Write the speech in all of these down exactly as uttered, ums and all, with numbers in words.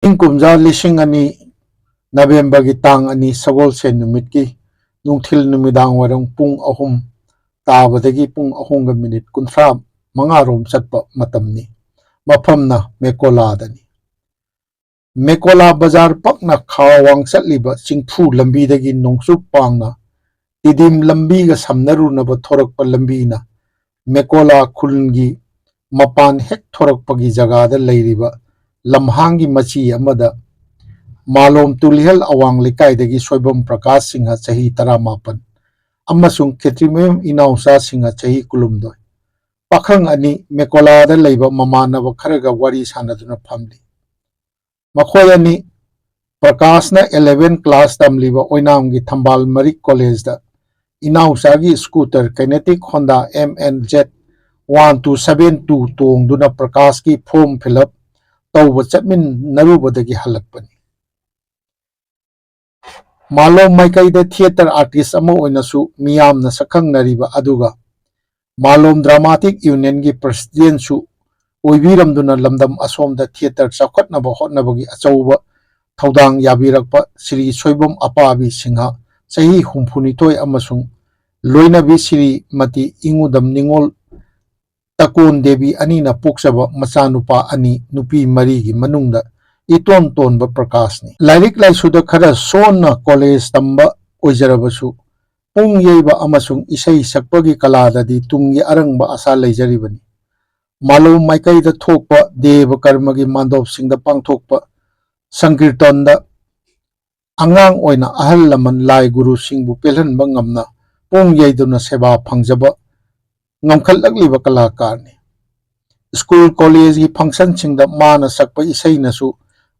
ꯏꯪ ꯀꯨꯝꯖꯥ ꯂꯤꯁꯤꯡ ꯑꯅꯤ ꯅꯕꯦꯝꯕꯔꯒꯤ ꯇꯥꯡ ꯑꯅꯤ ꯁꯒꯣꯜꯁꯦꯟ ꯅꯨꯃꯤꯠꯀꯤ ꯅꯨꯡꯊꯤꯜ ꯅꯨꯃꯤꯗꯥꯡ ꯋꯥꯏꯔꯝ ꯄꯨꯡ ꯑꯍꯨꯝ ꯇꯥꯕꯗꯒꯤ ꯄꯨꯡ ꯑꯍꯨꯝꯒ ꯃꯤꯅꯤꯠ ꯀꯨꯟꯊ꯭ꯔꯥ ꯃꯉꯥꯔꯣꯝ ꯆꯠꯄ ꯃꯇꯝꯅꯤ꯫ ꯃꯐꯝꯅ ꯃꯦꯀꯣꯂꯥꯗꯅꯤ꯫ ꯃꯦꯀꯣꯂꯥ ꯕꯖꯥꯔ ꯄꯛꯅ ꯈꯥ ꯋꯥꯡ ꯆꯠꯂꯤꯕ ꯆꯤꯡꯐꯨ ꯂꯝꯕꯤꯗꯒꯤ ꯅꯣꯡꯆꯨꯞ ꯄꯥꯡꯅ ꯇꯤꯗꯤꯝ ꯂꯝꯕꯤꯒ ꯁꯝꯅꯔꯨꯅꯕ ꯊꯣꯔꯛꯄ ꯂꯝꯕꯤꯅ ꯃꯦꯀꯣꯂꯥ ꯈꯨꯜꯒꯤ ꯃꯄꯥꯟ ꯍꯦꯛ ꯊꯣꯔꯛꯄꯒꯤ ꯖꯒꯥꯗ ꯂꯩꯔꯤꯕ ꯂꯝꯍꯥꯡꯒꯤ ꯃꯆꯤ ꯑꯃꯗ ꯃꯥꯂꯣꯝ ꯇꯨꯂꯤꯍꯜ ꯑꯋꯥꯡ ꯂꯩꯀꯥꯏꯗꯒꯤ ꯁꯣꯏꯕꯝ ꯄ꯭ꯔꯀꯥꯁ ꯁꯤꯡꯍ, ꯆꯍꯤ ꯇꯔꯥꯃꯥꯄꯟ, ꯑꯃꯁꯨꯡ ꯈꯦꯇ꯭ꯔꯤꯃꯌꯨꯝ ꯏꯅꯥꯎꯆꯥ ꯁꯤꯡꯍ, ꯆꯍꯤ ꯀꯨꯟꯍꯨꯝꯗꯣꯏ, ꯄꯥꯈꯪ ꯑꯅꯤ ꯃꯦꯀꯣꯂꯥꯗ ꯂꯩꯕ ꯃꯃꯥꯟꯅꯕ ꯈꯔꯒ ꯋꯥꯔꯤ ꯁꯥꯟꯅꯗꯨꯅ ꯐꯝꯂꯤ꯫ ꯃꯈꯣꯏ ꯑꯅꯤ, ꯄ꯭ꯔꯀꯥꯁꯅ eleven class ꯇꯝꯂꯤꯕ ꯑꯣꯏꯅꯥꯝꯒꯤ ꯊꯝꯕꯥꯜ ꯃꯔꯤꯛ ꯀꯣꯂꯦꯖꯇ ꯏꯅꯥꯎꯆꯥꯒꯤ scooter Kinetic Honda M N Z one two seven two ꯇꯣꯡꯗꯨꯅ ꯄ꯭ꯔꯀꯥꯁꯀꯤ form fill up ꯇꯧꯕ ꯆꯠꯃꯤꯟꯅꯔꯨꯕꯗꯒꯤ ꯍꯜꯂꯛꯄꯅꯤ꯫ ꯃꯥꯂꯣꯝ ꯃꯥꯏꯀꯩꯗ theatre artist ꯑꯃ ꯑꯣꯏꯅꯁꯨ ꯃꯤꯌꯥꯝꯅ ꯁꯛꯈꯪꯅꯔꯤꯕ ꯑꯗꯨꯒ ꯃꯥꯂꯣꯝ Dramatic Unionꯒꯤ presidentꯁꯨ ꯑꯣꯏꯕꯤꯔꯝꯗꯨꯅ ꯂꯝꯗꯝ ꯑꯁꯣꯝꯗ theatre ꯆꯥꯎꯈꯠꯅꯕ ꯍꯣꯠꯅꯕꯒꯤ ꯑꯆꯧꯕ ꯊꯧꯗꯥꯡ ꯌꯥꯕꯤꯔꯛꯄ ꯁ꯭ꯔꯤ ꯁꯣꯏꯕꯝ ꯑꯄꯥꯕꯤ ꯁꯤꯡꯍ, ꯆꯍꯤ ꯍꯨꯝꯐꯨꯅꯤꯊꯣꯏ, ꯑꯃꯁꯨꯡ ꯂꯣꯏꯅꯕꯤ ꯁ꯭ꯔꯤꯃꯇꯤ ꯏꯉꯨꯗꯝ ꯅꯤꯉꯣꯜ ꯇꯀꯣꯟ ꯗꯦꯕꯤ ꯑꯅꯤꯅ ꯄꯣꯛꯆꯕ ꯃꯆꯥꯅꯨꯄꯥ ꯑꯅꯤ, ꯅꯨꯄꯤ ꯃꯔꯤꯒꯤ ꯃꯅꯨꯡꯗ ꯏꯇꯣꯟ ꯇꯣꯟꯕ ꯄ꯭ꯔꯀꯥꯁꯅꯤ꯫ ꯂꯥꯏꯔꯤꯛ ꯂꯥꯏꯁꯨꯗ ꯈꯔ ꯁꯣꯟꯅ ꯀꯣꯂꯦꯖ ꯇꯝꯕ ꯑꯣꯏꯖꯔꯕꯁꯨ, ꯄꯨꯡ ꯌꯩꯕ ꯑꯃꯁꯨꯡ ꯏꯁꯩ ꯁꯛꯄꯒꯤ ꯀꯂꯥꯗꯗꯤ ꯇꯨꯡꯒꯤ ꯑꯔꯪꯕ ꯑꯥꯁꯥ ꯂꯩꯖꯔꯤꯕꯅꯤ꯫ ꯃꯥꯂꯣꯝ ꯃꯥꯏꯀꯩꯗ ꯊꯣꯛꯄ ꯗꯦꯕ ꯀꯔꯃꯒꯤ ꯃꯥꯟꯗꯣꯞꯁꯤꯡꯗ ꯄꯥꯡꯊꯣꯛꯄ ꯁꯪꯀꯤꯔꯇꯟꯗ ꯑꯉꯥꯡ ꯑꯣꯏꯅ ꯑꯍꯜ ꯂꯃꯟ ꯂꯥꯏ ꯒꯨꯔꯨꯁꯤꯡꯕꯨ ꯄꯦꯜꯍꯟꯕ ꯉꯝꯅ ꯄꯨꯡ ꯌꯩꯗꯨꯅ ꯁꯦꯕꯥ ꯐꯪꯖꯕ ꯉꯝꯈꯠꯂꯛꯂꯤꯕ ꯀꯂꯥꯀꯥꯔꯅꯤ꯫ ꯁ꯭ꯀꯨꯜ ꯀꯣꯂꯦꯖꯒꯤ functionꯁꯤꯡꯗ ꯃꯥꯅ ꯁꯛꯄ ꯏꯁꯩꯅꯁꯨ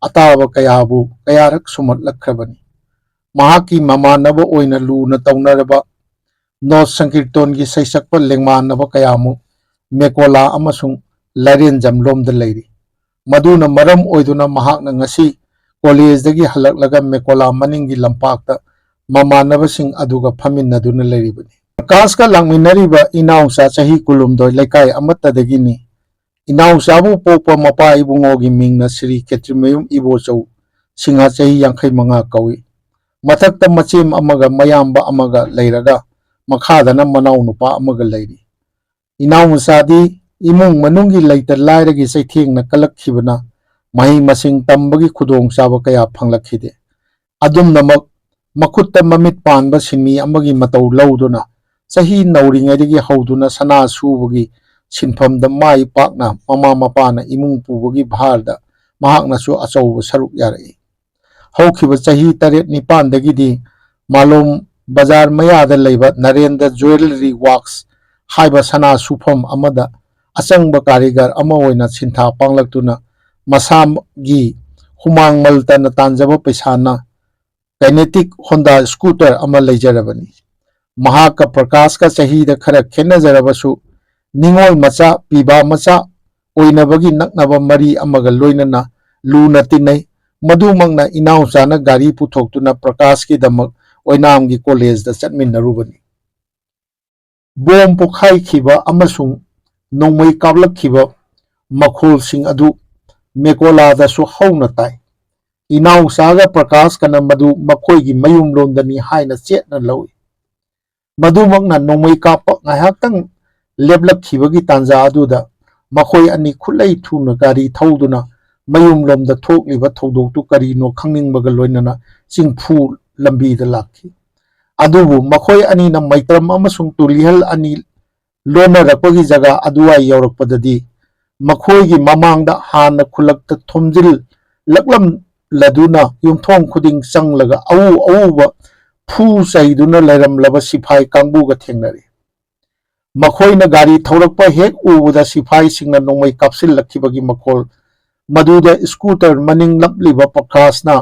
ꯑꯇꯥꯕ ꯀꯌꯥꯕꯨ ꯀꯌꯥꯔꯛ ꯁꯨꯝꯍꯠꯂꯛꯈ꯭ꯔꯕꯅꯤ꯫ ꯃꯍꯥꯛꯀꯤ ꯃꯃꯥꯟꯅꯕ ꯑꯣꯏꯅ ꯂꯨꯅ ꯇꯧꯅꯔꯕ ꯅꯣꯠ ꯁꯪꯀꯤꯔꯇꯣꯟꯒꯤ ꯁꯩꯁꯛꯄ ꯂꯦꯡꯃꯥꯟꯅꯕ ꯀꯌꯥꯃꯨꯛ ꯃꯦꯀꯣꯂꯥ ꯑꯃꯁꯨꯡ ꯂꯥꯏꯔꯦꯟꯖꯝ ꯂꯣꯝꯗ ꯂꯩꯔꯤ꯫ ꯃꯗꯨꯅ ꯃꯔꯝ ꯑꯣꯏꯗꯨꯅ ꯃꯍꯥꯛꯅ ꯉꯁꯤ ꯀꯣꯂꯦꯖꯗꯒꯤ ꯍꯜꯂꯛꯂꯒ ꯃꯦꯀꯣꯂꯥ ꯃꯅꯤꯡꯒꯤ ꯂꯝꯄꯥꯛꯇ ꯃꯃꯥꯟꯅꯕꯁꯤꯡ ꯑꯗꯨꯒ ꯐꯝꯃꯤꯟꯅꯗꯨꯅ ꯂꯩꯔꯤꯕꯅꯤ꯫ ꯄ꯭ꯔꯀꯥꯁꯀ ꯂꯥꯛꯃꯤꯟꯅꯔꯤꯕ ꯏꯅꯥꯎꯆꯥ ꯆꯍꯤ ꯀꯨꯟꯍꯨꯝꯗꯣꯏ ꯂꯩꯀꯥꯏ ꯑꯃꯠꯇꯗꯒꯤꯅꯤ꯫ ꯏꯅꯥꯎꯆꯥꯕꯨ ꯄꯣꯛꯄ ꯃꯄꯥ ꯏꯕꯨꯡꯉꯣꯒꯤ ꯃꯤꯡꯅ ꯁ꯭ꯔꯤ ꯈꯦꯇ꯭ꯔꯤꯃꯌꯨꯝ ꯏꯕꯣꯆꯧ ꯁꯤꯡꯍ, ꯆꯍꯤ ꯌꯥꯡꯈꯩ ꯃꯉꯥ ꯀꯧꯏ꯫ ꯃꯊꯛꯇ ꯃꯆꯦꯝ ꯑꯃꯒ ꯃꯌꯥꯝꯕ ꯑꯃꯒ ꯂꯩꯔꯒ ꯃꯈꯥꯗꯅ ꯃꯅꯥꯎ ꯅꯨꯄꯥ ꯑꯃꯒ ꯂꯩꯔꯤ꯫ ꯏꯅꯥꯎ ꯃꯆꯥꯗꯤ ꯏꯃꯨꯡ ꯃꯅꯨꯡꯒꯤ ꯂꯩꯇ ꯂꯥꯏꯔꯒꯤ ꯆꯩꯊꯦꯡꯅ ꯀꯜꯂꯛꯈꯤꯕꯅ ꯃꯍꯩ ꯃꯁꯤꯡ ꯇꯝꯕꯒꯤ ꯈꯨꯗꯣꯡꯆꯥꯕ ꯀꯌꯥ ꯐꯪꯂꯛꯈꯤꯗꯦ꯫ ꯑꯗꯨꯝꯅꯃꯛ ꯃꯈꯨꯠꯇ ꯃꯃꯤꯠ ꯄꯥꯟꯕ ꯁꯤꯟꯃꯤ ꯑꯃꯒꯤ ꯃꯇꯧ ꯂꯧꯗꯨꯅ ꯆꯍꯤ ꯅꯧꯔꯤꯉꯩꯗꯒꯤ ꯍꯧꯗꯨꯅ ꯁꯅꯥ ꯁꯨꯕꯒꯤ ꯁꯤꯟꯐꯝꯗ ꯃꯥꯏ ꯄꯥꯛꯅ ꯃꯃꯥ ꯃꯄꯥꯅ ꯏꯃꯨꯡ ꯄꯨꯕꯒꯤ ꯚꯥꯔꯗ ꯃꯍꯥꯛꯅꯁꯨ ꯑꯆꯧꯕ ꯁꯔꯨꯛ ꯌꯥꯔꯛꯏ꯫ ꯍꯧꯈꯤꯕ ꯆꯍꯤ ꯇꯔꯦꯠ ꯅꯤꯄꯥꯟꯗꯒꯤꯗꯤ ꯃꯥꯂꯣꯝ ꯕꯖꯥꯔ ꯃꯌꯥꯗ ꯂꯩꯕ ꯅꯔꯦꯟꯗ꯭ꯔ ꯖ꯭ꯋꯦꯂꯔꯤ ꯋꯥꯔꯛꯁ ꯍꯥꯏꯕ ꯁꯅꯥ ꯁꯨꯐꯝ ꯑꯃꯗ ꯑꯆꯪꯕ ꯀꯥꯔꯤꯒꯔ ꯑꯃ ꯑꯣꯏꯅ ꯁꯤꯟꯊꯥ ꯄꯥꯡꯂꯛꯇꯨꯅ ꯃꯁꯥꯒꯤ ꯍꯨꯃꯥꯡ ꯃꯜꯇꯅ ꯇꯥꯟꯖꯕ ꯄꯩꯁꯥꯅ ꯀꯥꯏꯅꯦꯇꯤꯛ ꯍꯣꯟꯗꯥ ꯁ꯭ꯀꯨꯇꯔ ꯑꯃ ꯂꯩꯖꯔꯕꯅꯤ꯫ ꯃꯍꯥꯛꯀ ꯄ꯭ꯔꯀꯥꯁꯀ ꯆꯍꯤꯗ ꯈꯔ ꯈꯦꯠꯅꯖꯔꯕꯁꯨ ꯅꯤꯉꯣꯜ ꯃꯆꯥ, ꯄꯤꯕꯥ ꯃꯆꯥ ꯑꯣꯏꯅꯕꯒꯤ ꯅꯛꯅꯕ ꯃꯔꯤ ꯑꯃꯒ ꯂꯣꯏꯅꯅ ꯂꯨꯅ ꯇꯤꯟꯅꯩ꯫ ꯃꯗꯨꯃꯛꯅ ꯏꯅꯥꯎꯆꯥꯅ ꯒꯥꯔꯤ ꯄꯨꯊꯣꯛꯇꯨꯅ ꯄ꯭ꯔꯀꯥꯁꯀꯤꯗꯃꯛ ꯑꯣꯏꯅꯥꯝꯒꯤ ꯀꯣꯂꯦꯖꯗ ꯆꯠꯃꯤꯟꯅꯔꯨꯕꯅꯤ꯫ ꯕꯣꯝ ꯄꯣꯈꯥꯏꯈꯤꯕ ꯑꯃꯁꯨꯡ ꯅꯣꯡꯃꯩ ꯀꯥꯞꯂꯛꯈꯤꯕ ꯃꯈꯣꯜꯁꯤꯡ ꯑꯗꯨ ꯃꯦꯀꯣꯂꯥꯗꯁꯨ ꯍꯧꯅ ꯇꯥꯏ꯫ ꯏꯅꯥꯎꯆꯥꯒ ꯄ꯭ꯔꯀꯥꯁꯀꯅ ꯃꯗꯨ ꯃꯈꯣꯏꯒꯤ ꯃꯌꯨꯝꯂꯣꯝꯗꯅꯤ ꯍꯥꯏꯅ ꯆꯦꯠꯅ ꯂꯧꯏ꯫ ꯃꯗꯨꯃꯛꯅ ꯅꯣꯡꯃꯩ ꯀꯥꯞꯄ ꯉꯥꯏꯍꯥꯛꯇꯪ ꯂꯦꯞꯂꯛꯈꯤꯕꯒꯤ ꯇꯥꯟꯖꯥ ꯑꯗꯨꯗ ꯃꯈꯣꯏ ꯑꯅꯤ ꯈꯨꯠꯂꯩ ꯊꯨꯅ ꯒꯥꯔꯤ ꯊꯧꯗꯨꯅ ꯃꯌꯨꯝꯂꯣꯝꯗ ꯊꯣꯛꯂꯤꯕ ꯊꯧꯗꯣꯛꯇꯨ ꯀꯔꯤꯅꯣ ꯈꯪꯅꯤꯡꯕꯒ ꯂꯣꯏꯅꯅ ꯆꯤꯡꯐꯨ ꯂꯝꯕꯤꯗ ꯂꯥꯛꯈꯤ꯫ ꯑꯗꯨꯕꯨ ꯃꯈꯣꯏ ꯑꯅꯤꯅ ꯃꯩꯇ꯭ꯔꯝ ꯑꯃꯁꯨꯡ ꯇꯨꯂꯤꯍꯜ ꯑꯅꯤ ꯂꯣꯟꯅꯔꯛꯄꯒꯤ ꯖꯒꯥ ꯑꯗꯨꯋꯥꯏ ꯌꯧꯔꯛꯄꯗꯗꯤ ꯃꯈꯣꯏꯒꯤ ꯃꯃꯥꯡꯗ ꯍꯥꯟꯅ ꯈꯨꯜꯂꯛꯇ ꯊꯣꯝꯖꯤꯜꯂꯛꯂꯝꯂꯗꯨꯅ ꯌꯨꯝꯊꯣꯡ ꯈꯨꯗꯤꯡ ꯆꯪꯂꯒ ꯑꯎ ꯑꯎꯕ ꯐꯨ ꯆꯩꯗꯨꯅ ꯂꯩꯔꯝꯂꯕ ꯁꯤꯐꯥꯏ ꯀꯥꯡꯕꯨꯒ ꯊꯦꯡꯅꯔꯦ꯫ ꯃꯈꯣꯏꯅ ꯒꯥꯔꯤ ꯊꯧꯔꯛꯄ ꯍꯦꯛ ꯎꯕꯗ ꯁꯤꯐꯥꯏꯁꯤꯡꯅ ꯅꯣꯡꯃꯩ ꯀꯥꯞꯁꯤꯜꯂꯛꯈꯤꯕꯒꯤ ꯃꯈꯣꯜ, ꯃꯗꯨꯗ ꯁ꯭ꯀꯨꯇꯔ ꯃꯅꯤꯡ ꯅꯞꯂꯤꯕ ꯄ꯭ꯔꯀꯥꯁꯅ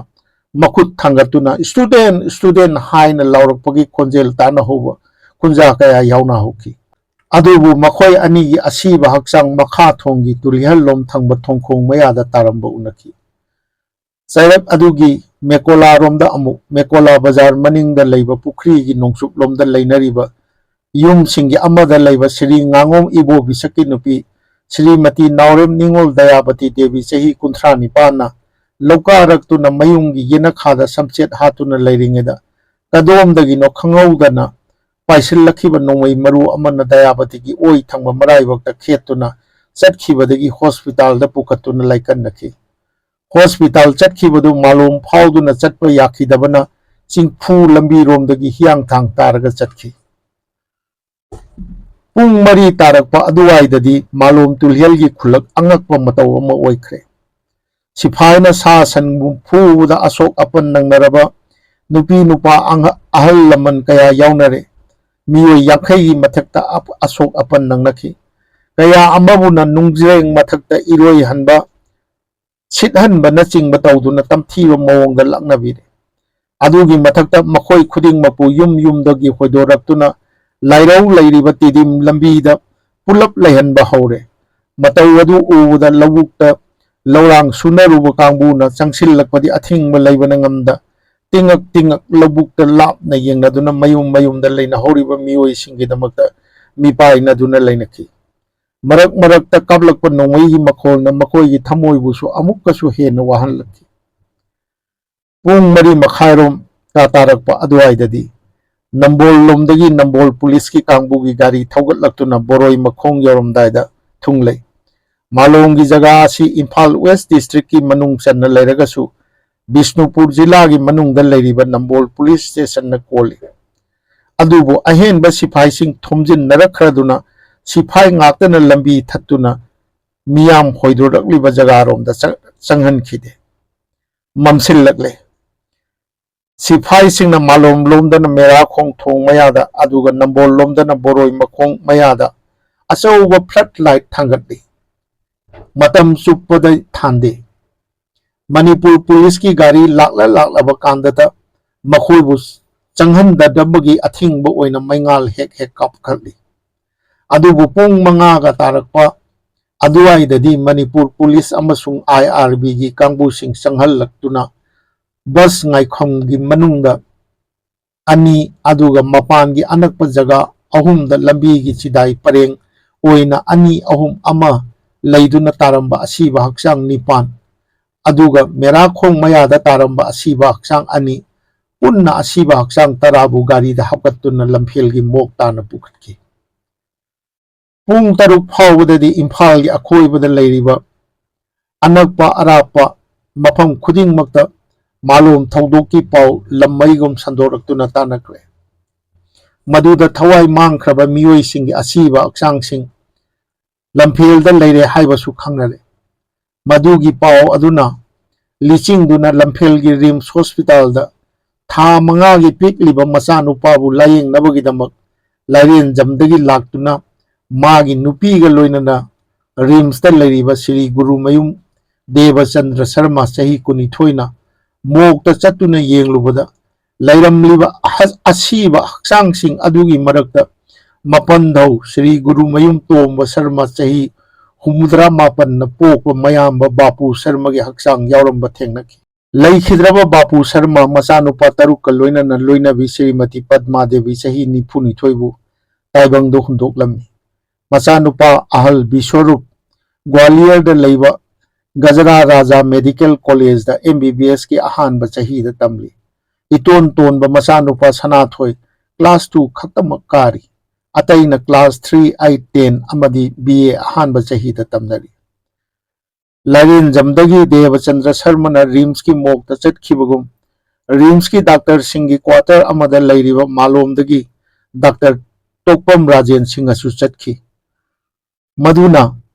ꯃꯈꯨꯠ ꯊꯥꯡꯒꯠꯇꯨꯅ "ꯁ꯭ꯇꯨꯗꯦꯟꯠ, ꯁ꯭ꯇꯨꯗꯦꯟꯠ" ꯍꯥꯏꯅ ꯂꯥꯎꯔꯛꯄꯒꯤ ꯈꯣꯟꯖꯦꯜ ꯇꯥꯅꯍꯧꯕ ꯈꯨꯟꯖꯥ ꯀꯌꯥ ꯌꯥꯎꯅꯍꯧꯈꯤ꯫ ꯑꯗꯨꯕꯨ ꯃꯈꯣꯏ ꯑꯅꯤꯒꯤ ꯑꯁꯤꯕ ꯍꯛꯆꯥꯡ ꯃꯈꯥ ꯊꯣꯡꯒꯤ ꯇꯨꯂꯤꯍꯜꯂꯣꯝ ꯊꯪꯕ ꯊꯣꯡꯈꯣꯡ ꯃꯌꯥꯗ ꯇꯥꯔꯝꯕ ꯎꯅꯈꯤ꯫ ꯆꯩꯔꯛ ꯑꯗꯨꯒꯤ ꯃꯦꯀꯣꯂꯥꯔꯣꯝꯗ ꯑꯃꯨꯛ, ꯃꯦꯀꯣꯂꯥ ꯕꯖꯥꯔ ꯃꯅꯤꯡꯗ ꯂꯩꯕ ꯄꯨꯈ꯭ꯔꯤꯒꯤ ꯅꯣꯡꯆꯨꯞꯂꯣꯝꯗ ꯂꯩꯅꯔꯤꯕ ꯌꯨꯝꯁꯤꯡꯒꯤ ꯑꯃꯗ ꯂꯩꯕ ꯁ꯭ꯔꯤ ꯉꯥꯉꯣꯝ ꯏꯕꯣꯕꯤꯁꯛꯀꯤ ꯅꯨꯄꯤ ꯁ꯭ꯔꯤꯃꯇꯤ ꯅꯥꯎꯔꯦꯝ ꯅꯤꯉꯣꯜ ꯗꯌꯥꯕꯇꯤ ꯗꯦꯕꯤ ꯆꯍꯤ ꯀꯨꯟꯊ꯭ꯔꯥ ꯅꯤꯄꯥꯟꯅ ꯂꯧꯀꯥꯔꯛꯇꯨꯅ ꯃꯌꯨꯝꯒꯤ ꯌꯦꯅꯈꯥꯗ ꯁꯝꯆꯦꯠ ꯍꯥꯠꯇꯨꯅ ꯂꯩꯔꯤꯉꯩꯗ ꯀꯗꯣꯝꯗꯒꯤꯅꯣ ꯈꯪꯍꯧꯗꯅ ꯄꯥꯏꯁꯤꯜꯂꯛꯈꯤꯕ ꯅꯣꯡꯃꯩ ꯃꯔꯨ ꯑꯃꯅ ꯗꯌꯥꯕꯇꯤꯒꯤ ꯑꯣꯏ ꯊꯪꯕ ꯃꯔꯥꯏꯕꯛꯇ ꯈꯦꯠꯇꯨꯅ ꯆꯠꯈꯤꯕꯗꯒꯤ ꯍꯣꯁꯄꯤꯇꯥꯜꯗ ꯄꯨꯈꯠꯇꯨꯅ ꯂꯥꯏꯀꯠꯅꯈꯤ꯫ ꯍꯣꯁꯄꯤꯇꯥꯜ ꯆꯠꯈꯤꯕꯗꯨ ꯃꯥꯂꯣꯝ ꯐꯥꯎꯗꯨꯅ ꯆꯠꯄ ꯌꯥꯈꯤꯗꯕꯅ ꯆꯤꯡꯐꯨ ꯂꯝꯕꯤꯔꯣꯝꯗꯒꯤ ꯍꯤꯌꯥꯡꯊꯥꯡ ꯇꯥꯔꯒ ꯆꯠꯈꯤ꯫ ꯄꯨꯡ ꯃꯔꯤ ꯇꯥꯔꯛꯄ ꯑꯗꯨꯋꯥꯏꯗꯗꯤ ꯃꯥꯂꯣꯝ ꯇꯨꯂꯤꯍꯜꯒꯤ ꯈꯨꯜꯂꯛ ꯑꯉꯛꯄ ꯃꯇꯧ ꯑꯃ ꯑꯣꯏꯈ꯭ꯔꯦ꯫ ꯁꯤꯐꯥꯏꯅ ꯁꯥ ꯁꯟꯕꯨ ꯐꯨꯕꯗ ꯑꯁꯣꯛ ꯑꯄꯟ ꯅꯪꯅꯔꯕ ꯅꯨꯄꯤ ꯅꯨꯄꯥ ꯑꯉ-, ꯑꯍꯜ ꯂꯃꯟ ꯀꯌꯥ ꯌꯥꯎꯅꯔꯦ꯫ ꯃꯤꯑꯣꯏ ꯌꯥꯡꯈꯩꯒꯤ ꯃꯊꯛꯇ ꯑꯞ-, ꯑꯁꯣꯛ ꯑꯄꯟ ꯅꯪꯅꯈꯤ꯫ ꯀꯌꯥ ꯑꯃꯕꯨꯅ ꯅꯨꯡꯖ꯭ꯔꯦꯡ ꯃꯊꯛꯇ ꯏꯔꯣꯏꯍꯟꯕ, ꯁꯤꯠꯍꯟꯕꯅꯆꯤꯡꯕ ꯇꯧꯗꯨꯅ ꯇꯝꯊꯤꯕ ꯃꯑꯣꯡꯗ ꯂꯥꯛꯅꯕꯤꯔꯦ꯫ ꯑꯗꯨꯒꯤ ꯃꯊꯛꯇ ꯃꯈꯣꯏ ꯈꯨꯗꯤꯡꯃꯛꯄꯨ ꯌꯨꯝ ꯌꯨꯝꯗꯒꯤ ꯍꯣꯏꯗꯣꯔꯛꯇꯨꯅ ꯂꯥꯏꯔꯧ ꯂꯩꯔꯤꯕ ꯇꯤꯗꯤꯝ ꯂꯝꯕꯤꯗ ꯄꯨꯂꯞ ꯂꯩꯍꯟꯕ ꯍꯧꯔꯦ꯫ ꯃꯇꯧ ꯑꯗꯨ ꯎꯕꯗ ꯂꯧꯕꯨꯛꯇ ꯂꯧꯔꯥꯡ ꯁꯨꯅꯔꯨꯕ ꯀꯥꯡꯕꯨꯅ ꯆꯪꯁꯤꯜꯂꯛꯄꯗꯤ ꯑꯊꯤꯡꯕ ꯂꯩꯕꯅ ꯉꯝꯗ, ꯇꯤꯡꯉꯛ ꯇꯤꯡꯉꯛ ꯂꯧꯕꯨꯛꯇ ꯂꯥꯞꯅ ꯌꯦꯡꯅꯗꯨꯅ ꯃꯌꯨꯝ ꯃꯌꯨꯝꯗ ꯂꯩꯅꯍꯧꯔꯤꯕ ꯃꯤꯑꯣꯏꯁꯤꯡꯒꯤꯗꯃꯛꯇ ꯃꯤꯄꯥꯏꯅꯗꯨꯅ ꯂꯩꯅꯈꯤ꯫ ꯃꯔꯛ ꯃꯔꯛꯇ ꯀꯥꯞꯂꯛꯄ ꯅꯣꯡꯃꯩꯒꯤ ꯃꯈꯣꯜꯅ ꯃꯈꯣꯏꯒꯤ ꯊꯃꯣꯏꯕꯨꯁꯨ ꯑꯃꯨꯛꯀꯁꯨ ꯍꯦꯟꯅ ꯋꯥꯍꯜꯂꯛꯈꯤ꯫ ꯄꯨꯡ ꯃꯔꯤ ꯃꯈꯥꯏꯔꯣꯝ ꯀꯥ ꯇꯥꯔꯛꯄ ꯑꯗꯨꯋꯥꯏꯗꯗꯤ ꯅꯝꯕꯣꯜ ꯂꯣꯝꯗꯒꯤ ꯅꯝꯕꯣꯜ ꯄꯨꯂꯤꯁꯀꯤ ꯀꯥꯡꯕꯨꯒꯤ ꯒꯥꯔꯤ ꯊꯧꯒꯠꯂꯛꯇꯨꯅ ꯕꯣꯔꯣꯏ ꯃꯈꯣꯡ ꯌꯧꯔꯝꯗꯥꯏꯗ ꯊꯨꯡꯂꯩ꯫ ꯃꯥꯂꯣꯝꯒꯤ ꯖꯒꯥ ꯑꯁꯤ ꯏꯝꯐꯥꯜ ꯋꯦꯁ ꯗꯤꯁꯇ꯭ꯔꯤꯛꯀꯤ ꯃꯅꯨꯡ ꯆꯟꯅ ꯂꯩꯔꯒꯁꯨ ꯕꯤꯁꯅꯨꯄꯨꯔ ꯖꯤꯂꯥꯒꯤ ꯃꯅꯨꯡꯗ ꯂꯩꯔꯤꯕ ꯅꯝꯕꯣꯜ ꯄꯨꯂꯤꯁ ꯁ꯭ꯇꯦꯁꯟꯅ ꯀꯣꯜꯂꯤ꯫ ꯑꯗꯨꯕꯨ ꯑꯍꯦꯟꯕ ꯁꯤꯐꯥꯏꯁꯤꯡ ꯊꯣꯝꯖꯤꯟꯅꯔꯛꯈ꯭ꯔꯗꯨꯅ ꯁꯤꯐꯥꯏ ꯉꯥꯛꯇꯅ ꯂꯝꯕꯤ ꯊꯠꯇꯨꯅ ꯃꯤꯌꯥꯝ ꯍꯣꯏꯗꯣꯔꯛꯂꯤꯕ ꯖꯒꯥꯔꯣꯝꯗ ꯆ-, ꯆꯪꯍꯟꯈꯤꯗꯦ꯫ ꯃꯝꯁꯤꯜꯂꯛꯂꯦ꯫ ꯁꯤꯐꯥꯏꯁꯤꯡꯅ ꯃꯥꯂꯣꯝ ꯂꯣꯝꯗꯅ ꯃꯦꯔꯥꯈꯣꯡ ꯊꯣꯡ ꯃꯌꯥꯗ, ꯑꯗꯨꯒ ꯅꯝꯕꯣꯜ ꯂꯣꯝꯗꯅ ꯕꯣꯔꯣꯏ ꯃꯈꯣꯡ ꯃꯌꯥꯗ ꯑꯆꯧꯕ flood light ꯊꯥꯡꯒꯠꯂꯤ꯫ ꯃꯇꯝ ꯆꯨꯞꯄꯗ ꯊꯥꯟꯗꯦ꯫ ꯃꯅꯤꯄꯨꯔ ꯄꯨꯂꯤꯁꯀꯤ ꯒꯥꯔꯤ ꯂꯥꯛꯂ ꯂꯥꯛꯂꯕ ꯀꯥꯟꯗꯇ ꯃꯈꯣꯏꯕꯨ ꯆꯪꯍꯟꯗꯅꯕꯒꯤ ꯑꯊꯤꯡꯕ ꯑꯣꯏꯅ ꯃꯩꯉꯥꯜ ꯍꯦꯛ ꯍꯦꯛ ꯀꯥꯞꯈꯠꯂꯤ꯫ ꯑꯗꯨꯕꯨ ꯄꯨꯡ ꯃꯉꯥꯒ ꯇꯥꯔꯛꯄ ꯑꯗꯨꯋꯥꯏꯗꯗꯤ ꯃꯅꯤꯄꯨꯔ ꯄꯨꯂꯤꯁ ꯑꯃꯁꯨꯡ ꯑꯥꯏ ꯑꯥꯔ ꯕꯤꯒꯤ ꯀꯥꯡꯕꯨꯁꯤꯡ ꯆꯪꯍꯜꯂꯛꯇꯨꯅ ꯕꯁ ꯉꯥꯏꯐꯝꯒꯤ ꯃꯅꯨꯡꯗ ꯑꯅꯤ, ꯑꯗꯨꯒ ꯃꯄꯥꯟꯒꯤ ꯑꯅꯛꯄ ꯖꯒꯥ ꯑꯍꯨꯝꯗ ꯂꯝꯕꯤꯒꯤ ꯆꯤꯗꯥꯏ ꯄꯔꯦꯡ ꯑꯣꯏꯅ ꯑꯅꯤ, ꯑꯍꯨꯝ, ꯑꯃ ꯂꯩꯗꯨꯅ ꯇꯥꯔꯝꯕ ꯑꯁꯤꯕ ꯍꯛꯆꯥꯡ ꯅꯤꯄꯥꯟ, ꯑꯗꯨꯒ ꯃꯦꯔꯥꯈꯣꯡ ꯃꯌꯥꯗ ꯇꯥꯔꯝꯕ ꯑꯁꯤꯕ ꯍꯛꯆꯥꯡ ꯑꯅꯤ, ꯄꯨꯟꯅ ꯑꯁꯤꯕ ꯍꯛꯆꯥꯡ ꯇꯔꯥꯕꯨ ꯒꯥꯔꯤꯗ ꯍꯥꯞꯀꯠꯇꯨꯅ ꯂꯝꯐꯦꯜꯒꯤ ꯃꯣꯛ ꯇꯥꯅ ꯄꯨꯈꯠꯈꯤ꯫ ꯄꯨꯡ ꯇꯔꯨꯛ ꯐꯥꯎꯕꯗꯗꯤ ꯏꯝꯐꯥꯜꯒꯤ ꯑꯀꯣꯏꯕꯗ ꯂꯩꯔꯤꯕ ꯑꯅꯛꯄ ꯑꯔꯥꯞꯄ ꯃꯐꯝ ꯈꯨꯗꯤꯡꯃꯛꯇ ꯃꯥꯂꯣꯝ ꯊꯧꯗꯣꯛꯀꯤ ꯄꯥꯎ ꯂꯝꯃꯩꯒꯨꯝ ꯁꯟꯗꯣꯔꯛꯇꯨꯅ ꯇꯥꯟꯅꯈ꯭ꯔꯦ꯫ ꯃꯗꯨꯗ ꯊꯋꯥꯏ ꯃꯥꯡꯈ꯭ꯔꯕ ꯃꯤꯑꯣꯏꯁꯤꯡꯒꯤ ꯑꯁꯤꯕ ꯍꯛꯆꯥꯡꯁꯤꯡ ꯂꯝꯐꯦꯜꯗ ꯂꯩꯔꯦ ꯍꯥꯏꯕꯁꯨ ꯈꯪꯅꯔꯦ꯫ ꯃꯗꯨꯒꯤ ꯄꯥꯎ ꯑꯗꯨꯅ ꯂꯤꯆꯤꯡꯗꯨꯅ ꯂꯝꯐꯦꯜꯒꯤ ꯔꯤꯝꯁ ꯍꯣꯁꯄꯤꯇꯥꯜꯗ ꯊꯥ ꯃꯉꯥꯒꯤ ꯄꯤꯛꯂꯤꯕ ꯃꯆꯥꯅꯨꯄꯥꯕꯨ ꯂꯥꯌꯦꯡꯅꯕꯒꯤꯗꯃꯛ ꯂꯥꯏꯔꯦꯟꯖꯝꯗꯒꯤ ꯂꯥꯛꯇꯨꯅ ꯃꯥꯒꯤ ꯅꯨꯄꯤꯒ ꯂꯣꯏꯅꯅ ꯔꯤꯝꯁꯇ ꯂꯩꯔꯤꯕ ꯁ꯭ꯔꯤ ꯒꯨꯔꯨꯃꯌꯨꯝ ꯗꯦꯕꯆꯟꯗ꯭ꯔ ꯁꯔꯃ, ꯆꯍꯤ ꯀꯨꯟꯅꯤꯊꯣꯏꯅ ꯃꯣꯛꯇ ꯆꯠꯇꯨꯅ ꯌꯦꯡꯂꯨꯕꯗ ꯂꯩꯔꯝꯂꯤꯕ ꯑꯍ-, ꯑꯁꯤꯕ ꯍꯛꯆꯥꯡꯁꯤꯡ ꯑꯗꯨꯒꯤ ꯃꯔꯛꯇ ꯃꯄꯟꯊꯧ ꯁ꯭ꯔꯤ ꯒꯨꯔꯨꯃꯌꯨꯝ ꯇꯣꯝꯕ ꯁꯔꯃ, ꯆꯍꯤ ꯍꯨꯝꯐꯨꯇꯔꯥ ꯃꯥꯄꯟꯅ ꯄꯣꯛꯄ ꯃꯌꯥꯝꯕ ꯕꯥꯄꯨ ꯁꯔꯃꯒꯤ ꯍꯛꯆꯥꯡ ꯌꯥꯎꯔꯝꯕ ꯊꯦꯡꯅꯈꯤ꯫ ꯂꯩꯈꯤꯗ꯭ꯔꯕ ꯕꯥꯄꯨ ꯁꯔꯃ ꯃꯆꯥꯅꯨꯄꯥ ꯇꯔꯨꯛꯀ ꯂꯣꯏꯅꯅ ꯂꯣꯏꯅꯕꯤ ꯁ꯭ꯔꯤꯃꯇꯤ ꯄꯗꯃꯥ ꯗꯦꯕꯤ, ꯆꯍꯤ ꯅꯤꯐꯨꯅꯤꯊꯣꯏꯕꯨ ꯇꯥꯏꯕꯪꯗ ꯍꯨꯟꯗꯣꯛꯂꯝꯃꯤ꯫ ꯃꯆꯥꯅꯨꯄꯥ ꯑꯍꯜ ꯕꯤꯁ꯭ꯋꯔꯨꯞ ꯒ꯭ꯋꯥꯂꯤꯌꯔꯗ ꯂꯩꯕ ꯒꯖꯔꯥ ꯔꯥꯖꯥ ꯃꯦꯗꯤꯀꯦꯜ ꯀꯣꯂꯦꯖꯗ ꯑꯦꯝ ꯕꯤ ꯕꯤ ꯑꯦꯁꯀꯤ ꯑꯍꯥꯟꯕ ꯆꯍꯤꯗ ꯇꯝꯂꯤ꯫ ꯏꯇꯣꯟ ꯇꯣꯟꯕ ꯃꯆꯥꯅꯨꯄꯥ ꯁꯅꯥꯊꯣꯏ ꯀ꯭ꯂꯥꯁ ꯇꯨ ꯈꯛꯇꯃꯛ ꯀꯥꯔꯤ꯫ ꯑꯇꯩꯅ ꯀ꯭ꯂꯥꯁ ꯊ꯭ꯔꯤ, ꯑꯩꯠ, ꯇꯦꯟ ꯑꯃꯗꯤ ꯕꯤ ꯑꯦ ꯑꯍꯥꯟꯕ ꯆꯍꯤꯗ ꯇꯝꯅꯔꯤ꯫ ꯂꯥꯏꯔꯦꯟꯖꯝꯗꯒꯤ ꯗꯦꯕꯆꯟꯗ꯭ꯔ ꯁꯔꯃꯅ ꯔꯤꯝꯁꯀꯤ ꯃꯣꯛꯇ ꯆꯠꯈꯤꯕꯒꯨꯝ, ꯔꯤꯝꯁꯀꯤ ꯗꯥꯛꯇꯔꯁꯤꯡꯒꯤ ꯀ꯭ꯋꯥꯇꯔ ꯑꯃꯗ ꯂꯩꯔꯤꯕ ꯃꯥꯂꯣꯝꯗꯒꯤ ꯗꯥꯛꯇꯔ ꯇꯣꯛꯄꯝ ꯔꯥꯖꯦꯟ ꯁꯤꯡꯅꯁꯨ ꯆꯠꯈꯤ꯫ ꯃꯗꯨꯅ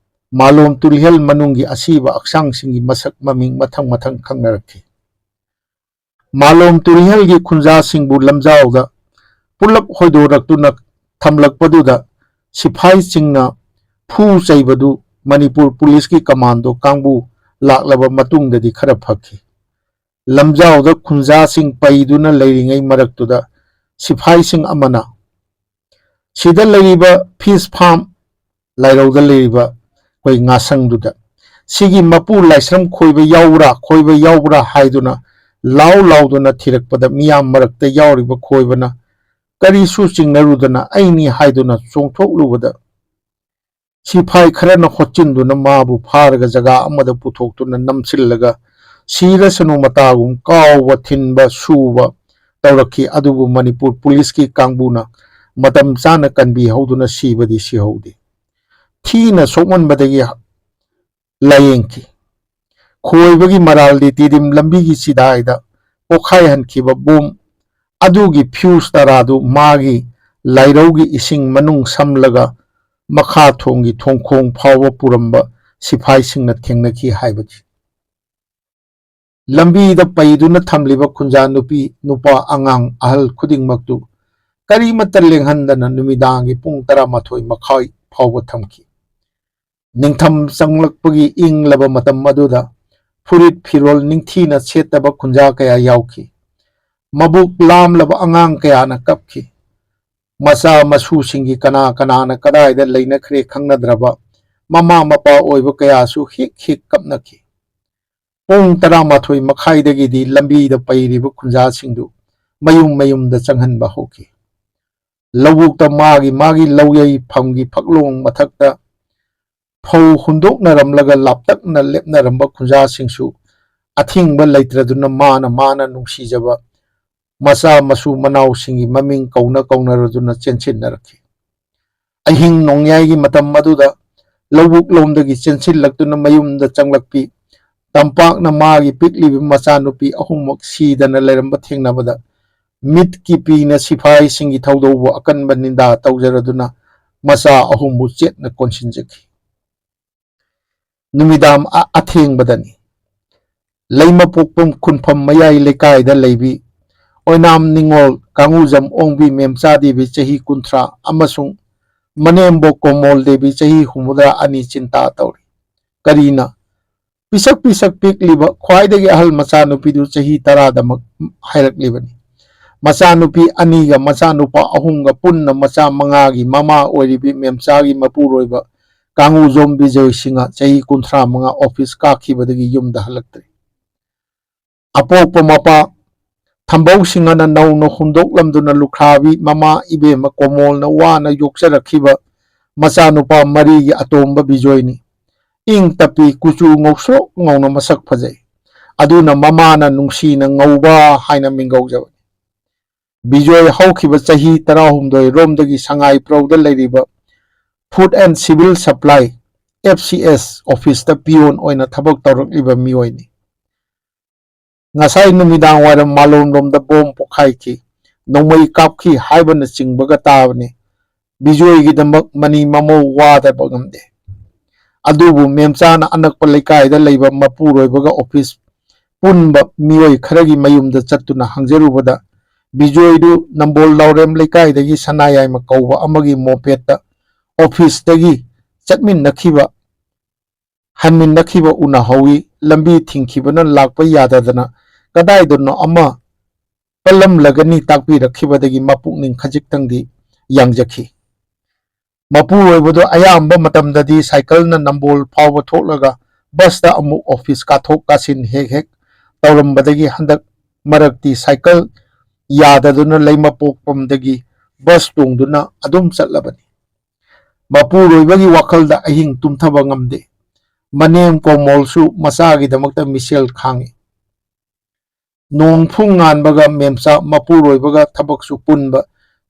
ꯃꯥꯂꯣꯝ ꯇꯨꯔꯤꯍꯦꯜ ꯃꯅꯨꯡꯒꯤ ꯑꯁꯤꯕ ꯍꯛꯆꯥꯡꯁꯤꯡꯒꯤ ꯃꯁꯛ ꯃꯃꯤꯡ ꯃꯊꯪ ꯃꯊꯪ ꯈꯪꯅꯔꯛꯈꯤ꯫ ꯃꯥꯂꯣꯝ ꯇꯨꯔꯤꯍꯦꯜꯒꯤ ꯈꯨꯟꯖꯥꯁꯤꯡꯕꯨ ꯂꯝꯖꯥꯎꯗ ꯄꯨꯂꯞ ꯍꯣꯏꯗꯣꯔꯛꯇꯨꯅ ꯊꯝꯂꯛꯄꯗꯨꯗ ꯁꯤꯐꯥꯏꯁꯤꯡꯅ ꯐꯨ ꯆꯩꯕꯗꯨ ꯃꯅꯤꯄꯨꯔ ꯄꯨꯂꯤꯁꯀꯤ ꯀꯃꯥꯟꯗꯣ ꯀꯥꯡꯕꯨ ꯂꯥꯛꯂꯕ ꯃꯇꯨꯡꯗꯗꯤ ꯈꯔ ꯐꯈꯤ꯫ ꯂꯝꯖꯥꯎꯗ ꯈꯨꯟꯖꯥꯁꯤꯡ ꯄꯩꯗꯨꯅ ꯂꯩꯔꯤꯉꯩ ꯃꯔꯛꯇꯨꯗ ꯁꯤꯐꯥꯏꯁꯤꯡ ꯑꯃꯅ ꯁꯤꯗ ꯂꯩꯔꯤꯕ fish farm, ꯂꯥꯏꯔꯧꯗ ꯂꯩꯔꯤꯕ ꯑꯩꯈꯣꯏ ꯉꯥꯁꯪꯗꯨꯗ, ꯁꯤꯒꯤ ꯃꯄꯨ ꯂꯥꯏꯁ꯭ꯔꯝ ꯈꯣꯏꯕ ꯌꯥꯎꯕ꯭ꯔꯥ, ꯈꯣꯏꯕ ꯌꯥꯎꯕ꯭ꯔꯥ ꯍꯥꯏꯗꯨꯅ ꯂꯥꯎ ꯂꯥꯎꯗꯨꯅ ꯊꯤꯔꯛꯄꯗ, ꯃꯤꯌꯥꯝ ꯃꯔꯛꯇ ꯌꯥꯎꯔꯤꯕ ꯈꯣꯏꯕꯅ ꯀꯔꯤꯁꯨ ꯆꯤꯡꯅꯔꯨꯗꯅ ꯑꯩꯅꯤ ꯍꯥꯏꯗꯨꯅ ꯆꯣꯡꯊꯣꯛꯂꯨꯕꯗ, ꯁꯤꯐꯥꯏ ꯈꯔꯅ ꯍꯣꯠꯆꯤꯟꯗꯨꯅ ꯃꯥꯕꯨ ꯐꯥꯔꯒ ꯖꯒꯥ ꯑꯃꯗ ꯄꯨꯊꯣꯛꯇꯨꯅ ꯅꯝꯁꯤꯜꯂꯒ ꯁꯤꯔꯁꯅꯨ ꯃꯇꯥꯒꯨꯝ ꯀꯥꯎꯕ, ꯊꯤꯟꯕ, ꯁꯨꯕ ꯇꯧꯔꯛꯈꯤ꯫ ꯑꯗꯨꯕꯨ ꯃꯅꯤꯄꯨꯔ ꯄꯨꯂꯤꯁꯀꯤ ꯀꯥꯡꯕꯨꯅ ꯃꯇꯝ ꯆꯥꯅ ꯀꯟꯕꯤꯍꯧꯗꯨꯅ ꯁꯤꯕꯗꯤ ꯁꯤꯍꯧꯗꯦ꯫ ꯊꯤꯅ ꯁꯣꯛꯃꯟꯕꯗꯒꯤ ꯂꯥꯌꯦꯡꯈꯤ꯫ ꯈꯣꯏꯕꯒꯤ ꯃꯔꯥꯜꯗꯤ ꯇꯤꯗꯤꯝ ꯂꯝꯕꯤꯒꯤ ꯆꯤꯗꯥꯏꯗ ꯄꯣꯈꯥꯏꯍꯟꯈꯤꯕ ꯕꯣꯝ ꯑꯗꯨꯒꯤ fuse ꯇꯔꯥꯗꯨ ꯃꯥꯒꯤ ꯂꯥꯏꯔꯧꯒꯤ ꯏꯁꯤꯡ ꯃꯅꯨꯡ ꯁꯝꯂꯒ ꯃꯈꯥ ꯊꯣꯡꯒꯤ ꯊꯣꯡꯈꯣꯡ ꯐꯥꯎꯕ ꯄꯨꯔꯝꯕ ꯁꯤꯐꯥꯏꯁꯤꯡꯅ ꯊꯦꯡꯅꯈꯤ ꯍꯥꯏꯕꯅꯤ꯫ ꯂꯝꯕꯤꯗ ꯄꯩꯗꯨꯅ ꯊꯝꯂꯤꯕ ꯈꯨꯟꯖꯥ ꯅꯨꯄꯤ, ꯅꯨꯄꯥ, ꯑꯉꯥꯡ, ꯑꯍꯜ ꯈꯨꯗꯤꯡꯃꯛꯇꯨ ꯀꯔꯤꯃꯠꯇ ꯂꯦꯡꯍꯟꯗꯅ ꯅꯨꯃꯤꯗꯥꯡꯒꯤ ꯄꯨꯡ ꯇꯔꯥꯃꯥꯊꯣꯏ ꯃꯈꯥꯏ ꯐꯥꯎꯕ ꯊꯝꯈꯤ꯫ ꯅꯤꯡꯊꯝ ꯆꯪꯂꯛꯄꯒꯤ ꯏꯪꯂꯕ ꯃꯇꯝ ꯑꯗꯨꯗ ꯐꯨꯔꯤꯠ ꯐꯤꯔꯣꯜ ꯅꯤꯡꯊꯤꯅ ꯁꯦꯠꯇꯕ ꯈꯨꯟꯖꯥ ꯀꯌꯥ ꯌꯥꯎꯈꯤ꯫ ꯃꯕꯨꯛ ꯂꯥꯝꯂꯕ ꯑꯉꯥꯡ ꯀꯌꯥꯅ ꯀꯞꯈꯤ꯫ ꯃꯆꯥ ꯃꯁꯨꯁꯤꯡꯒꯤ ꯀꯅꯥ ꯀꯅꯥꯅ ꯀꯗꯥꯏꯗ ꯂꯩꯅꯈ꯭ꯔꯦ ꯈꯪꯅꯗ꯭ꯔꯕ ꯃꯃꯥ ꯃꯄꯥ ꯑꯣꯏꯕ ꯀꯌꯥꯁꯨ ꯍꯤꯛ ꯍꯤꯛ ꯀꯞꯅꯈꯤ꯫ ꯄꯨꯡ ꯇꯔꯥꯃꯥꯊꯣꯏ ꯃꯈꯥꯏꯗꯒꯤꯗꯤ ꯂꯝꯕꯤꯗ ꯄꯩꯔꯤꯕ ꯈꯨꯟꯖꯥꯁꯤꯡꯗꯨ ꯃꯌꯨꯝ ꯃꯌꯨꯝꯗ ꯆꯪꯍꯟꯕ ꯍꯧꯈꯤ꯫ ꯂꯧꯕꯨꯛꯇ ꯃꯥꯒꯤ ꯃꯥꯒꯤ ꯂꯧꯌꯩꯐꯝꯒꯤ ꯐꯛꯂꯣꯡ ꯃꯊꯛꯇ ꯐꯧ ꯍꯨꯟꯗꯣꯛꯅꯔꯝꯂꯒ ꯂꯥꯞꯇꯛꯅ ꯂꯦꯞꯅꯔꯝꯕ ꯈꯨꯟꯖꯥꯁꯤꯡꯁꯨ ꯑꯊꯤꯡꯕ ꯂꯩꯇ꯭ꯔꯗꯨꯅ ꯃꯥꯅ ꯃꯥꯅ ꯅꯨꯡꯁꯤꯖꯕ ꯃꯆꯥ ꯃꯁꯨ ꯃꯅꯥꯎꯁꯤꯡꯒꯤ ꯃꯃꯤꯡ ꯀꯧꯅ ꯀꯧꯅꯔꯗꯨꯅ ꯆꯦꯟꯁꯤꯟꯅꯔꯛꯈꯤ꯫ ꯑꯍꯤꯡ ꯅꯣꯡꯌꯥꯏꯒꯤ ꯃꯇꯝ ꯑꯗꯨꯗ ꯂꯧꯕꯨꯛ ꯂꯣꯝꯗꯒꯤ ꯆꯦꯟꯁꯤꯜꯂꯛꯇꯨꯅ ꯃꯌꯨꯝꯗ ꯆꯪꯂꯛꯄꯤ ꯇꯝꯄꯥꯛꯅ ꯃꯥꯒꯤ ꯄꯤꯛꯂꯤꯕꯤ ꯃꯆꯥꯅꯨꯄꯤ ꯑꯍꯨꯝꯃꯛ ꯁꯤꯗꯅ ꯂꯩꯔꯝꯕ ꯊꯦꯡꯅꯕꯗ ꯃꯤꯠꯀꯤ ꯄꯤꯅ ꯁꯤꯐꯥꯏꯁꯤꯡꯒꯤ ꯊꯧꯗꯧꯕꯨ ꯑꯀꯟꯕ ꯅꯤꯟꯗꯥ ꯇꯧꯖꯔꯗꯨꯅ ꯃꯆꯥ ꯑꯍꯨꯝꯕꯨ ꯆꯦꯠꯅ ꯀꯣꯟꯁꯤꯟꯖꯈꯤ꯫ ꯅꯨꯃꯤꯗꯥꯡ ꯑ-, ꯑꯊꯦꯡꯕꯗꯅꯤ꯫ ꯂꯩꯃꯄꯣꯛꯄꯝ ꯈꯨꯟꯐꯝ ꯃꯌꯥꯏ ꯂꯩꯀꯥꯏꯗ ꯂꯩꯕꯤ ꯑꯣꯏꯅꯥꯝ ꯅꯤꯉꯣꯜ ꯀꯥꯡꯉꯨꯖꯝ ꯑꯣꯡꯕꯤ ꯃꯦꯝꯆꯥ ꯗꯦꯕꯤ ꯆꯍꯤ ꯀꯨꯟꯊ꯭ꯔꯥ ꯑꯃꯁꯨꯡ ꯃꯅꯦꯝꯕꯣꯛ ꯀꯣꯃꯣꯜ ꯗꯦꯕꯤ ꯆꯍꯤ ꯍꯨꯝꯐꯨꯇꯔꯥ ꯑꯅꯤ ꯆꯤꯟꯇꯥ ꯇꯧꯔꯤ꯫ ꯀꯔꯤꯅ ꯄꯤꯁꯛ ꯄꯤꯁꯛ ꯄꯤꯛꯂꯤꯕ ꯈ꯭ꯋꯥꯏꯗꯒꯤ ꯑꯍꯜ ꯃꯆꯥꯅꯨꯄꯤꯗꯨ ꯆꯍꯤ ꯇꯔꯥꯗꯃꯛ ꯍꯥꯏꯔꯛꯂꯤꯕꯅꯤ꯫ ꯃꯆꯥꯅꯨꯄꯤ ꯑꯅꯤꯒ ꯃꯆꯥꯅꯨꯄꯥ ꯑꯍꯨꯝꯒ ꯄꯨꯟꯅ ꯃꯆꯥ ꯃꯉꯥꯒꯤ ꯃꯃꯥ ꯑꯣꯏꯔꯤꯕꯤ ꯃꯦꯝꯆꯥꯒꯤ ꯃꯄꯨꯔꯣꯏꯕ ꯀꯥꯡꯉꯨꯖꯣꯝ ꯕꯤꯖꯣꯏ ꯁꯤꯡꯍ, ꯆꯍꯤ ꯀꯨꯟꯊ꯭ꯔꯥ ꯃꯉꯥ, ꯑꯣꯐꯤꯁ ꯀꯥꯈꯤꯕꯗꯒꯤ ꯌꯨꯝꯗ ꯍꯜꯂꯛꯇ꯭ꯔꯤ꯫ ꯑꯄꯣꯛꯄ ꯃꯄꯥ ꯊꯝꯕꯧ ꯁꯤꯡꯍꯅ ꯅꯧꯅ ꯍꯨꯟꯗꯣꯛꯂꯝꯗꯨꯅ ꯂꯨꯈ꯭ꯔꯥꯕꯤ ꯃꯃꯥ ꯏꯕꯦꯝꯃ ꯀꯣꯃꯣꯜꯅ ꯋꯥꯅ ꯌꯣꯛꯆꯔꯛꯈꯤꯕ ꯃꯆꯥꯅꯨꯄꯥ ꯃꯔꯤꯒꯤ ꯑꯇꯣꯝꯕ ꯕꯤꯖꯣꯏꯅꯤ꯫ ꯏꯪ ꯇꯞꯄꯤ, ꯀꯨꯆꯨ ꯉꯧꯁ꯭ꯔꯣꯛ ꯉꯧꯅ ꯃꯁꯛ ꯐꯖꯩ꯫ ꯑꯗꯨꯅ ꯃꯃꯥꯅ ꯅꯨꯡꯁꯤꯅ ꯉꯧꯕ ꯍꯥꯏꯅ ꯃꯤꯡꯒꯧꯖꯕꯅꯤ꯫ ꯕꯤꯖꯣꯏ ꯍꯧꯈꯤꯕ ꯆꯍꯤ ꯇꯔꯥꯍꯨꯝꯗꯣꯏ ꯔꯣꯝꯗꯒꯤ ꯁꯉꯥꯏ ꯄ꯭ꯔꯧꯗ ꯂꯩꯔꯤꯕ Food and Civil Supply, F C S, ꯑꯣꯐꯤꯁꯇ ꯄꯤꯌꯣꯟ ꯑꯣꯏꯅ ꯊꯕꯛ ꯇꯧꯔꯛꯂꯤꯕ ꯃꯤꯑꯣꯏꯅꯤ꯫ ꯉꯁꯥꯏ ꯅꯨꯃꯤꯗꯥꯡ ꯋꯥꯏꯔꯝ ꯃꯥꯂꯣꯝꯂꯣꯝꯗ ꯕꯣꯝ ꯄꯣꯈꯥꯏꯈꯤ, ꯅꯣꯡꯃꯩ ꯀꯥꯞꯈꯤ ꯍꯥꯏꯕꯅꯆꯤꯡꯕꯒ ꯇꯥꯕꯅꯤ꯫ ꯕꯤꯖꯣꯏꯒꯤꯗꯃꯛ ꯃꯅꯤ ꯃꯃꯧ ꯋꯥꯗꯕ ꯉꯝꯗꯦ꯫ ꯑꯗꯨꯕꯨ ꯃꯦꯝꯆꯥꯅ ꯑꯅꯛꯄ ꯂꯩꯀꯥꯏꯗ ꯂꯩꯕ ꯃꯄꯨꯔꯣꯏꯕꯒ ꯑꯣꯐꯤꯁ ꯄꯨꯟꯕ ꯃꯤꯑꯣꯏ ꯈꯔꯒꯤ ꯃꯌꯨꯝꯗ ꯆꯠꯇꯨꯅ ꯍꯪꯖꯔꯨꯕꯗ, ꯕꯤꯖꯣꯏꯗꯨ ꯅꯝꯕꯣꯜ ꯂꯥꯎꯔꯦꯝ ꯂꯩꯀꯥꯏꯗꯒꯤ ꯁꯅꯥꯌꯥꯏꯃ ꯀꯧꯕ ꯑꯃꯒꯤ ꯃꯣꯄꯦꯠꯇ ꯑꯣꯐꯤꯁꯇꯒꯤ ꯆꯠꯃꯤꯟꯅꯈꯤꯕ ꯍꯟꯃꯤꯟꯅꯈꯤꯕ ꯎꯅꯍꯧꯏ꯫ ꯂꯝꯕꯤ ꯊꯤꯡꯈꯤꯕꯅ ꯂꯥꯛꯄ ꯌꯥꯗꯗꯅ ꯀꯗꯥꯏꯗꯅꯣ ꯑꯃ ꯄꯜꯂꯝꯂꯒꯅꯤ ꯇꯥꯛꯄꯤꯔꯛꯈꯤꯕꯗꯒꯤ ꯃꯄꯨꯛꯅꯤꯡ ꯈꯖꯤꯛꯇꯪꯗꯤ ꯌꯥꯡꯖꯈꯤ꯫ ꯃꯄꯨꯔꯣꯏꯕꯗꯨ ꯑꯌꯥꯝꯕ ꯃꯇꯝꯗꯗꯤ ꯁꯥꯏꯀꯜꯅ ꯅꯝꯕꯣꯜ ꯐꯥꯎꯕ ꯊꯣꯛꯂꯒ ꯕꯁꯇ ꯑꯃꯨꯛ ꯑꯣꯐꯤꯁ ꯀꯥꯊꯣꯛ ꯀꯥꯁꯤꯟ ꯍꯦꯛ ꯍꯦꯛ ꯇꯧꯔꯝꯕꯗꯒꯤ ꯍꯟꯗꯛ ꯃꯔꯛꯇꯤ ꯁꯥꯏꯀꯜ ꯌꯥꯗꯗꯨꯅ ꯂꯩꯃꯄꯣꯛꯄꯝꯗꯒꯤ ꯕꯁ ꯇꯣꯡꯗꯨꯅ ꯑꯗꯨꯝ ꯆꯠꯂꯕꯅꯤ꯫ ꯃꯄꯨꯔꯣꯏꯕꯒꯤ ꯋꯥꯈꯜꯗ ꯑꯍꯤꯡ ꯇꯨꯝꯊꯕ ꯉꯝꯗꯦ꯫ ꯃꯅꯦꯝ ꯀꯣꯃꯣꯜꯁꯨ ꯃꯆꯥꯒꯤꯗꯃꯛꯇ ꯃꯤꯁꯦꯜ ꯈꯥꯡꯉꯤ꯫ ꯅꯣꯡ ꯐꯨꯡ ꯉꯥꯟꯕꯒ ꯃꯦꯝꯆꯥ ꯃꯄꯨꯔꯣꯏꯕꯒ ꯊꯕꯛꯁꯨ ꯄꯨꯟꯕ,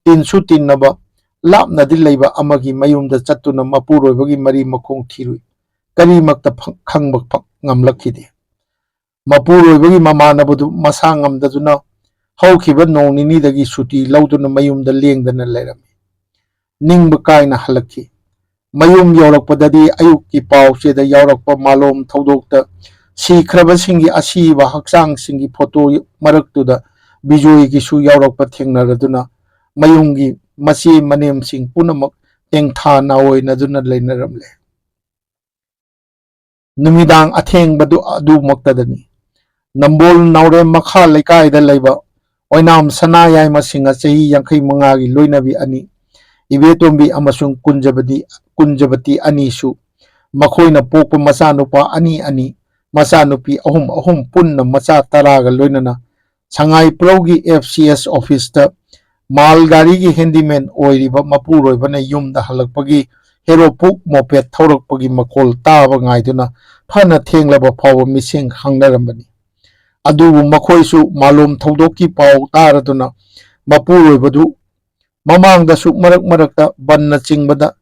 ꯇꯤꯟꯁꯨ ꯇꯤꯟꯅꯕ, ꯂꯥꯞꯅꯗꯤ ꯂꯩꯕ ꯑꯃꯒꯤ ꯃꯌꯨꯝꯗ ꯆꯠꯇꯨꯅ ꯃꯄꯨꯔꯣꯏꯕꯒꯤ ꯃꯔꯤ ꯃꯈꯣꯡ ꯊꯤꯔꯨꯏ꯫ ꯀꯔꯤꯃꯛꯇ ꯐ-, ꯈꯪꯕ ꯐ-, ꯉꯝꯂꯛꯈꯤꯗꯦ꯫ ꯃꯄꯨꯔꯣꯏꯕꯒꯤ ꯃꯃꯥꯟꯅꯕꯗꯨ ꯃꯁꯥ ꯉꯝꯗꯗꯨꯅ ꯍꯧꯈꯤꯕ ꯅꯣꯡ ꯅꯤꯅꯤꯗꯒꯤ ꯁꯨꯇꯤ ꯂꯧꯗꯨꯅ ꯃꯌꯨꯝꯗ ꯂꯦꯡꯗꯅ ꯂꯩꯔꯝꯃꯤ꯫ ꯅꯤꯡꯕ ꯀꯥꯏꯅ ꯍꯜꯂꯛꯈꯤ꯫ ꯃꯌꯨꯝ ꯌꯧꯔꯛꯄꯗꯗꯤ ꯑꯌꯨꯛꯀꯤ ꯄꯥꯎ ꯆꯦꯗ ꯌꯥꯎꯔꯛꯄ ꯃꯥꯂꯣꯝ ꯊꯧꯗꯣꯛꯇ ꯁꯤꯈ꯭ꯔꯕꯁꯤꯡꯒꯤ ꯑꯁꯤꯕ ꯍꯛꯆꯥꯡꯁꯤꯡꯒꯤ ꯐꯣꯇꯣ ꯃꯔꯛꯇꯨꯗ ꯕꯤꯖꯣꯏꯒꯤꯁꯨ ꯌꯥꯎꯔꯛꯄ ꯊꯦꯡꯅꯔꯗꯨꯅ ꯃꯌꯨꯝꯒꯤ ꯃꯆꯦ ꯃꯅꯦꯝꯁꯤꯡ ꯄꯨꯝꯅꯃꯛ ꯇꯦꯡꯊꯥ ꯅꯥꯑꯣꯏꯅꯗꯨꯅ ꯂꯩꯅꯔꯝꯂꯦ꯫ ꯅꯨꯃꯤꯗꯥꯡ ꯑꯊꯦꯡꯕꯗꯨ ꯑꯗꯨꯃꯛꯇꯗꯅꯤ꯫ ꯅꯝꯕꯣꯜ ꯅꯥꯎꯔꯦꯝ ꯃꯈꯥ ꯂꯩꯀꯥꯏꯗ ꯂꯩꯕ ꯑꯣꯏꯅꯥꯝ ꯁꯅꯥ ꯌꯥꯏꯃ ꯁꯤꯡꯍ ꯆꯍꯤ ꯌꯥꯡꯈꯩ ꯃꯉꯥꯒꯤ ꯂꯣꯏꯅꯕꯤ ꯑꯅꯤ, ꯏꯕꯦꯇꯣꯝꯕꯤ ꯑꯃꯁꯨꯡ ꯀꯨꯟꯖꯕꯗꯤ, ꯀꯨꯟꯖꯕꯇꯤ ꯑꯅꯤꯁꯨ ꯃꯈꯣꯏꯅ ꯄꯣꯛꯄ ꯃꯆꯥꯅꯨꯄꯥ ꯑꯅꯤ ꯑꯅꯤ, ꯃꯆꯥꯅꯨꯄꯤ ꯑꯍꯨꯝ ꯑꯍꯨꯝ, ꯄꯨꯟꯅ ꯃꯆꯥ ꯇꯔꯥꯒ ꯂꯣꯏꯅꯅ ꯁꯉꯥꯏ ꯄ꯭ꯔꯧꯒꯤ F C S officeꯇ ꯃꯥꯜ ꯒꯥꯔꯤꯒꯤ handyman ꯑꯣꯏꯔꯤꯕ ꯃꯄꯨꯔꯣꯏꯕꯅ ꯌꯨꯝꯗ ꯍꯜꯂꯛꯄꯒꯤ ꯍꯦꯔꯣꯄꯨꯛ moped ꯊꯧꯔꯛꯄꯒꯤ ꯃꯈꯣꯜ ꯇꯥꯕ ꯉꯥꯏꯗꯨꯅ ꯐꯅ ꯊꯦꯡꯂꯕ ꯐꯥꯎꯕ ꯃꯤꯠꯁꯦꯡ ꯍꯥꯡꯅꯔꯝꯕꯅꯤ꯫ ꯑꯗꯨꯕꯨ ꯃꯈꯣꯏꯁꯨ ꯃꯥꯂꯣꯝ ꯊꯧꯗꯣꯛꯀꯤ ꯄꯥꯎ ꯇꯥꯔꯗꯨꯅ ꯃꯄꯨꯔꯣꯏꯕꯗꯨ ꯃꯃꯥꯡꯗꯁꯨ ꯃꯔꯛ ꯃꯔꯛꯇ ꯕꯟꯅ ꯆꯤꯡꯕꯗ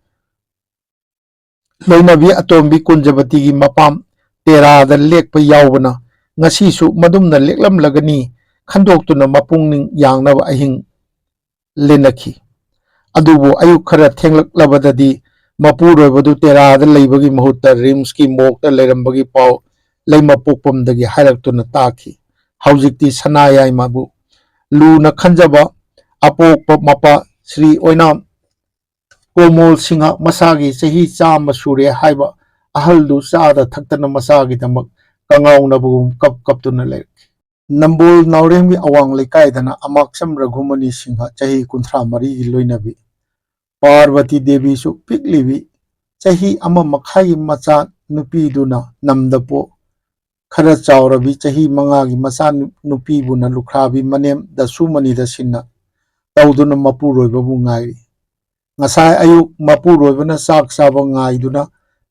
ꯂꯣꯏꯅꯕꯤ ꯑꯇꯣꯝꯕꯤ ꯀꯨꯟꯖꯕꯇꯤꯒꯤ ꯃꯄꯥꯝ ꯇꯦꯔꯥꯗ ꯂꯦꯛꯄ ꯌꯥꯎꯕꯅ ꯉꯁꯤꯁꯨ ꯃꯗꯨꯝꯅ ꯂꯦꯛꯂꯝꯂꯒꯅꯤ ꯈꯟꯗꯣꯛꯇꯨꯅ ꯃꯄꯨꯛꯅꯤꯡ ꯌꯥꯡꯅꯕ ꯑꯍꯤꯡ ꯂꯦꯟꯅꯈꯤ꯫ ꯑꯗꯨꯕꯨ ꯑꯌꯨꯛ ꯈꯔ ꯊꯦꯡꯂꯛꯂꯕꯗꯗꯤ ꯃꯄꯨꯔꯣꯏꯕꯗꯨ ꯇꯦꯔꯥꯗ ꯂꯩꯕꯒꯤ ꯃꯍꯨꯠꯇ RIMSꯀꯤ morgueꯇ ꯂꯩꯔꯝꯕꯒꯤ ꯄꯥꯎ ꯂꯩꯃꯄꯣꯛꯄꯝꯗꯒꯤ ꯍꯥꯏꯔꯛꯇꯨꯅ ꯇꯥꯈꯤ꯫ ꯍꯧꯖꯤꯛꯇꯤ ꯁꯅꯥ ꯌꯥꯏꯃꯕꯨ ꯂꯨꯅ ꯈꯟꯖꯕ ꯑꯄꯣꯛꯄ ꯃꯄꯥ ꯁ꯭ꯔꯤ ꯑꯣꯏꯅꯥꯝ ꯀꯣꯃꯣꯜ ꯁꯤꯡꯍ ꯃꯁꯥꯒꯤ ꯆꯍꯤ ꯆꯥꯝꯃ ꯁꯨꯔꯦ ꯍꯥꯏꯕ ꯑꯍꯜꯗꯨ ꯆꯥꯗ ꯊꯛꯇꯅ ꯃꯆꯥꯒꯤꯗꯃꯛ ꯀꯉꯥꯎꯅꯕꯒꯨꯝ ꯀꯞ ꯀꯞꯇꯨꯅ ꯂꯩꯔꯛꯈꯤ꯫ ꯅꯝꯕꯣꯜ ꯅꯥꯎꯔꯦꯝꯒꯤ ꯑꯋꯥꯡ ꯂꯩꯀꯥꯏꯗꯅ ꯑꯃꯥꯛꯁꯝ ꯔꯘꯨꯃꯅꯤ ꯁꯤꯡꯍ ꯆꯍꯤ ꯀꯨꯟꯊ꯭ꯔꯥ ꯃꯔꯤꯒꯤ ꯂꯣꯏꯅꯕꯤ ꯄꯥꯔꯕꯇꯤ ꯗꯦꯕꯤꯁꯨ ꯄꯤꯛꯂꯤꯕꯤ ꯆꯍꯤ ꯑꯃ ꯃꯈꯥꯏꯒꯤ ꯃꯆꯥ ꯅꯨꯄꯤꯗꯨꯅ ꯅꯝꯗ ꯄꯣ ꯈꯔ ꯆꯥꯎꯔꯕꯤ ꯆꯍꯤ ꯃꯉꯥꯒꯤ ꯃꯆꯥ ꯅꯨ-, ꯅꯨꯄꯤꯕꯨꯅ ꯂꯨꯈ꯭ꯔꯥꯕꯤ ꯃꯅꯦꯝ ꯗꯁꯨꯃꯅꯤꯗ ꯁꯤꯟꯅ ꯇꯧꯗꯨꯅ ꯃꯄꯨꯔꯣꯏꯕꯕꯨ ꯉꯥꯏꯔꯤ꯫ ꯉꯁꯥꯏ ꯑꯌꯨꯛ ꯃꯄꯨꯔꯣꯏꯕꯅ ꯆꯥꯛ ꯆꯥꯕ ꯉꯥꯏꯗꯨꯅ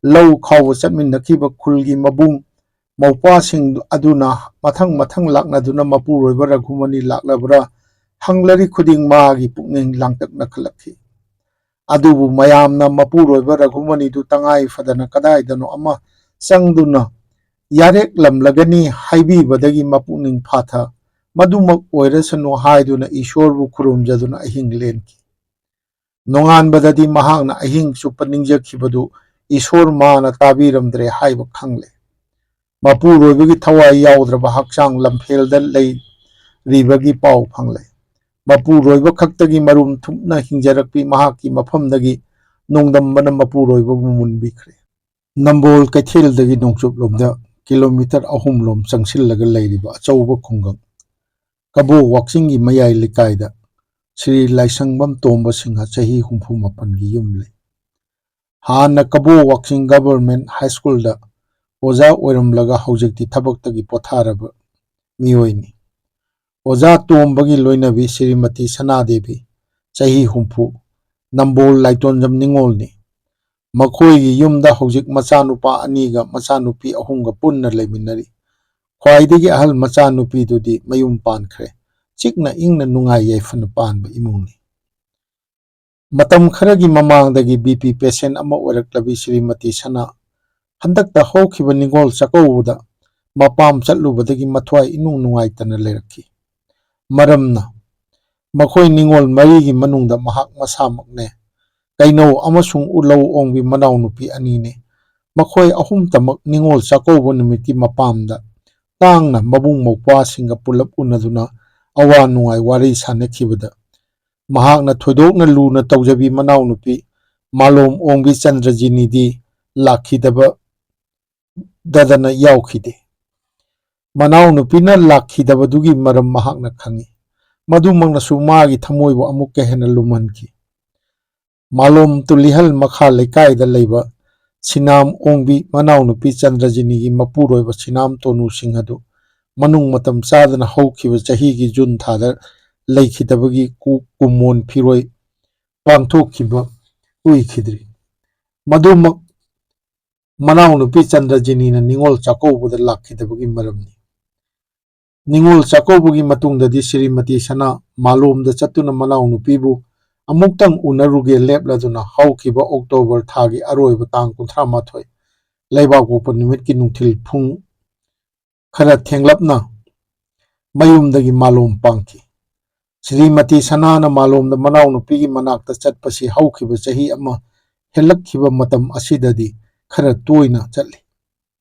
ꯂꯧ ꯈꯥꯎꯕ ꯆꯠꯃꯤꯟꯅꯈꯤꯕ ꯈꯨꯜꯒꯤ ꯃꯕꯨꯡ ꯃꯧꯄ꯭ꯋꯥꯁꯤꯡ ꯑꯗꯨꯅ ꯃꯊꯪ ꯃꯊꯪ ꯂꯥꯛꯅꯗꯨꯅ ꯃꯄꯨꯔꯣꯏꯕ ꯔꯘꯨꯃꯅꯤ ꯂꯥꯛꯂꯕ꯭ꯔꯥ ꯍꯪꯂꯔꯤ ꯈꯨꯗꯤꯡ ꯃꯥꯒꯤ ꯄꯨꯛꯅꯤꯡ ꯂꯥꯡꯇꯛꯅꯈꯠꯂꯛꯈꯤ꯫ ꯑꯗꯨꯕꯨ ꯃꯌꯥꯝꯅ ꯃꯄꯨꯔꯣꯏꯕ ꯔꯘꯨꯃꯅꯤꯗꯨ ꯇꯉꯥꯏ ꯐꯗꯅ ꯀꯗꯥꯏꯗꯅꯣ ꯑꯃ ꯆꯪꯗꯨꯅ ꯌꯥꯔꯦꯛꯂꯝꯂꯒꯅꯤ ꯍꯥꯏꯕꯤꯕꯗꯒꯤ ꯃꯄꯨꯛꯅꯤꯡ ꯐꯥꯊ, ꯃꯗꯨꯃꯛ ꯑꯣꯏꯔꯁꯅꯨ ꯍꯥꯏꯗꯨꯅ ꯏꯁꯣꯔꯕꯨ ꯈꯨꯔꯨꯝꯖꯗꯨꯅ ꯑꯍꯤꯡ ꯂꯦꯟꯈꯤ꯫ ꯅꯣꯡꯉꯥꯟꯕꯗꯗꯤ ꯃꯍꯥꯛꯅ ꯑꯍꯤꯡ ꯆꯨꯞꯄ ꯅꯤꯡꯖꯈꯤꯕꯗꯨ ꯏꯁꯣꯔ ꯃꯥꯅ ꯇꯥꯕꯤꯔꯝꯗ꯭ꯔꯦ ꯍꯥꯏꯕ ꯈꯪꯂꯦ꯫ ꯃꯄꯨꯔꯣꯏꯕꯒꯤ ꯊꯋꯥꯏ ꯌꯥꯎꯗ꯭ꯔꯕ ꯍꯛꯆꯥꯡ ꯂꯝꯐꯦꯜꯗ ꯂꯩꯔꯤꯕꯒꯤ ꯄꯥꯎ ꯐꯪꯂꯦ꯫ ꯃꯄꯨꯔꯣꯏꯕ ꯈꯛꯇꯒꯤ ꯃꯔꯨꯝ ꯊꯨꯞꯅ ꯍꯤꯡꯖꯔꯛꯄꯤ ꯃꯍꯥꯛꯀꯤ ꯃꯐꯝꯗꯒꯤ ꯅꯣꯡꯗꯝꯕꯅ ꯃꯄꯨꯔꯣꯏꯕꯕꯨ ꯃꯨꯟꯕꯤꯈ꯭ꯔꯦ꯫ ꯅꯝꯕꯣꯜ ꯀꯩꯊꯦꯜꯗꯒꯤ ꯅꯣꯡꯆꯨꯞꯂꯣꯝꯗ ꯀꯤꯂꯣꯃꯤꯇꯔ ꯑꯍꯨꯝ ꯂꯣꯝ ꯆꯪꯁꯤꯜꯂꯒ ꯂꯩꯔꯤꯕ ꯑꯆꯧꯕ ꯈꯨꯡꯒꯪ ꯀꯕꯣ ꯋꯥꯛꯆꯤꯡꯒꯤ ꯃꯌꯥꯏ ꯂꯩꯀꯥꯏꯗ ꯁ꯭ꯔꯤ ꯂꯥꯏꯁꯪꯕꯝ ꯇꯣꯝꯕ ꯁꯤꯡꯍ, ꯆꯍꯤ ꯍꯨꯝꯐꯨ ꯃꯥꯄꯟꯒꯤ ꯌꯨꯝ ꯂꯩ꯫ ꯍꯥꯟꯅ ꯀꯕꯣ ꯋꯥꯛꯆꯤꯡ ꯒꯚꯔꯟꯃꯦꯟꯠ ꯍꯥꯏ ꯁ꯭ꯀꯨꯜꯗ ꯑꯣꯖꯥ ꯑꯣꯏꯔꯝꯂꯒ ꯍꯧꯖꯤꯛꯇꯤ ꯊꯕꯛꯇꯒꯤ ꯄꯣꯊꯥꯔꯕ ꯃꯤꯑꯣꯏꯅꯤ꯫ ꯑꯣꯖꯥ ꯇꯣꯝꯕꯒꯤ ꯂꯣꯏꯅꯕꯤ ꯁ꯭ꯔꯤꯃꯇꯤ ꯁꯅꯥꯗꯦꯕꯤ, ꯆꯍꯤ ꯍꯨꯝꯐꯨ, ꯅꯝꯕꯣꯜ ꯂꯥꯏꯇꯣꯟꯖꯝ ꯅꯤꯉꯣꯜꯅꯤ꯫ ꯃꯈꯣꯏꯒꯤ ꯌꯨꯝꯗ ꯍꯧꯖꯤꯛ ꯃꯆꯥꯅꯨꯄꯥ ꯑꯅꯤꯒ ꯃꯆꯥꯅꯨꯄꯤ ꯑꯍꯨꯝꯒ ꯄꯨꯟꯅ ꯂꯩꯃꯤꯟꯅꯔꯤ꯫ ꯈ꯭ꯋꯥꯏꯗꯒꯤ ꯑꯍꯜ ꯃꯆꯥꯅꯨꯄꯤꯗꯨꯗꯤ ꯃꯌꯨꯝ ꯄꯥꯟꯈ꯭ꯔꯦ꯫ ꯆꯤꯛꯅ ꯏꯪꯅ ꯅꯨꯡꯉꯥꯏ ꯌꯥꯏꯐꯅ ꯄꯥꯟꯕ ꯏꯃꯨꯡꯅꯤ꯫ ꯃꯇꯝ ꯈꯔꯒꯤ ꯃꯃꯥꯡꯗꯒꯤ ꯕꯤ ꯄꯤ ꯄꯦꯁꯦꯟꯠ ꯑꯃ ꯑꯣꯏꯔꯛꯂꯕꯤ ꯁ꯭ꯔꯤꯃꯇꯤ ꯁꯅꯥ ꯍꯟꯗꯛꯇ ꯍꯧꯈꯤꯕ ꯅꯤꯉꯣꯜ ꯆꯥꯛꯀꯧꯕꯗ ꯃꯄꯥꯝ ꯆꯠꯂꯨꯕꯗꯒꯤ ꯃꯊ꯭ꯋꯥꯏ ꯏꯅꯨꯡ ꯅꯨꯡꯉꯥꯏꯇꯅ ꯂꯩꯔꯛꯈꯤ꯫ ꯃꯔꯝꯅ, ꯃꯈꯣꯏ ꯅꯤꯉꯣꯜ ꯃꯔꯤꯒꯤ ꯃꯅꯨꯡꯗ ꯃꯍꯥꯛ ꯃꯁꯥꯃꯛꯅꯦ꯫ ꯀꯩꯅꯧ ꯑꯃꯁꯨꯡ ꯎꯂꯧ ꯑꯣꯡꯕꯤ ꯃꯅꯥꯎꯅꯨꯄꯤ ꯑꯅꯤꯅꯦ꯫ ꯃꯈꯣꯏ ꯑꯍꯨꯝꯇꯃꯛ ꯅꯤꯉꯣꯜ ꯆꯥꯛꯀꯧꯕ ꯅꯨꯃꯤꯠꯀꯤ ꯃꯄꯥꯝꯗ ꯇꯥꯡꯅ ꯃꯕꯨꯡ ꯃꯧꯄ꯭ꯋꯥꯁꯤꯡꯒ ꯄꯨꯜꯂꯞ ꯎꯅꯗꯨꯅ ꯑꯋꯥ ꯅꯨꯡꯉꯥꯏ ꯋꯥꯔꯤ ꯁꯥꯅꯈꯤꯕꯗ, ꯃꯍꯥꯛꯅ ꯊꯣꯏꯗꯣꯛꯅ ꯂꯨꯅ ꯇꯧꯖꯕꯤ ꯃꯅꯥꯎꯅꯨꯄꯤ ꯃꯥꯂꯣꯝ ꯑꯣꯡꯕꯤ ꯆꯟꯗ꯭ꯔꯖꯤꯅꯤꯗꯤ ꯂꯥꯛꯈꯤꯗꯕ ꯗꯗꯅ ꯌꯥꯎꯈꯤꯗꯦ꯫ ꯃꯅꯥꯎꯅꯨꯄꯤꯅ ꯂꯥꯛꯈꯤꯗꯕꯗꯨꯒꯤ ꯃꯔꯝ ꯃꯍꯥꯛꯅ ꯈꯪꯏ꯫ ꯃꯗꯨꯃꯛꯅꯁꯨ ꯃꯥꯒꯤ ꯊꯃꯣꯏꯕꯨ ꯑꯃꯨꯛꯀ ꯍꯦꯟꯅ ꯂꯨꯝꯍꯟꯈꯤ꯫ ꯃꯥꯂꯣꯝ ꯇꯨꯂꯤꯍꯜ ꯃꯈꯥ ꯂꯩꯀꯥꯏꯗ ꯂꯩꯕ ꯁꯤꯅꯥꯝ ꯑꯣꯡꯕꯤ ꯃꯅꯥꯎꯅꯨꯄꯤ ꯆꯟꯗ꯭ꯔꯖꯤꯅꯤꯒꯤ ꯃꯄꯨꯔꯣꯏꯕ ꯁꯤꯅꯥꯝ ꯇꯣꯅꯨ ꯁꯤꯡ ꯑꯗꯨ ꯃꯅꯨꯡ ꯃꯇꯝ ꯆꯥꯗꯅ ꯍꯧꯈꯤꯕ ꯆꯍꯤꯒꯤ ꯖꯨꯟ ꯊꯥꯗ ꯂꯩꯈꯤꯗꯕꯒꯤ ꯀꯨ-, ꯀꯨꯃꯣꯟ ꯐꯤꯔꯣꯏ ꯄꯥꯡꯊꯣꯛꯈꯤꯕ ꯀꯨꯏꯈꯤꯗ꯭ꯔꯤ꯫ ꯃꯗꯨꯃꯛ ꯃꯅꯥꯎꯅꯨꯄꯤ ꯆꯟꯗ꯭ꯔꯖꯤꯅꯤꯅ ꯅꯤꯉꯣꯜ ꯆꯥꯛꯀꯧꯕꯗ ꯂꯥꯛꯈꯤꯗꯕꯒꯤ ꯃꯔꯝꯅꯤ꯫ ꯅꯤꯉꯣꯜ ꯆꯥꯛꯀꯧꯕꯒꯤ ꯃꯇꯨꯡꯗꯗꯤ ꯁ꯭ꯔꯤꯃꯇꯤ ꯁꯅꯥ ꯃꯥꯂꯣꯝꯗ ꯆꯠꯇꯨꯅ ꯃꯅꯥꯎꯅꯨꯄꯤꯕꯨ ꯑꯃꯨꯛꯇꯪ ꯎꯅꯔꯨꯒꯦ ꯂꯦꯞꯂꯗꯨꯅ ꯍꯧꯈꯤꯕ ꯑꯣꯛꯇꯣꯕꯔ ꯊꯥꯒꯤ ꯑꯔꯣꯏꯕ ꯇꯥꯡ ꯀꯨꯟꯊ꯭ꯔꯥ ꯃꯥꯊꯣꯏ, ꯂꯩꯕꯥꯛꯄꯣꯛꯄ ꯅꯨꯃꯤꯠꯀꯤ ꯅꯨꯡꯊꯤꯜ ꯄꯨꯡ ꯈꯔ ꯊꯦꯡꯂꯞꯅ ꯃꯌꯨꯝꯗꯒꯤ ꯃꯥꯂꯣꯝ ꯄꯥꯡꯈꯤ꯫ ꯁ꯭ꯔꯤꯃꯇꯤ ꯁꯅꯥꯅ ꯃꯥꯂꯣꯝꯗ ꯃꯅꯥꯎꯅꯨꯄꯤꯒꯤ ꯃꯅꯥꯛꯇ ꯆꯠꯄꯁꯤ ꯍꯧꯈꯤꯕ ꯆꯍꯤ ꯑꯃ ꯍꯦꯜꯂꯛꯈꯤꯕ ꯃꯇꯝ ꯑꯁꯤꯗꯗꯤ ꯈꯔ ꯇꯣꯏꯅ ꯆꯠꯂꯤ꯫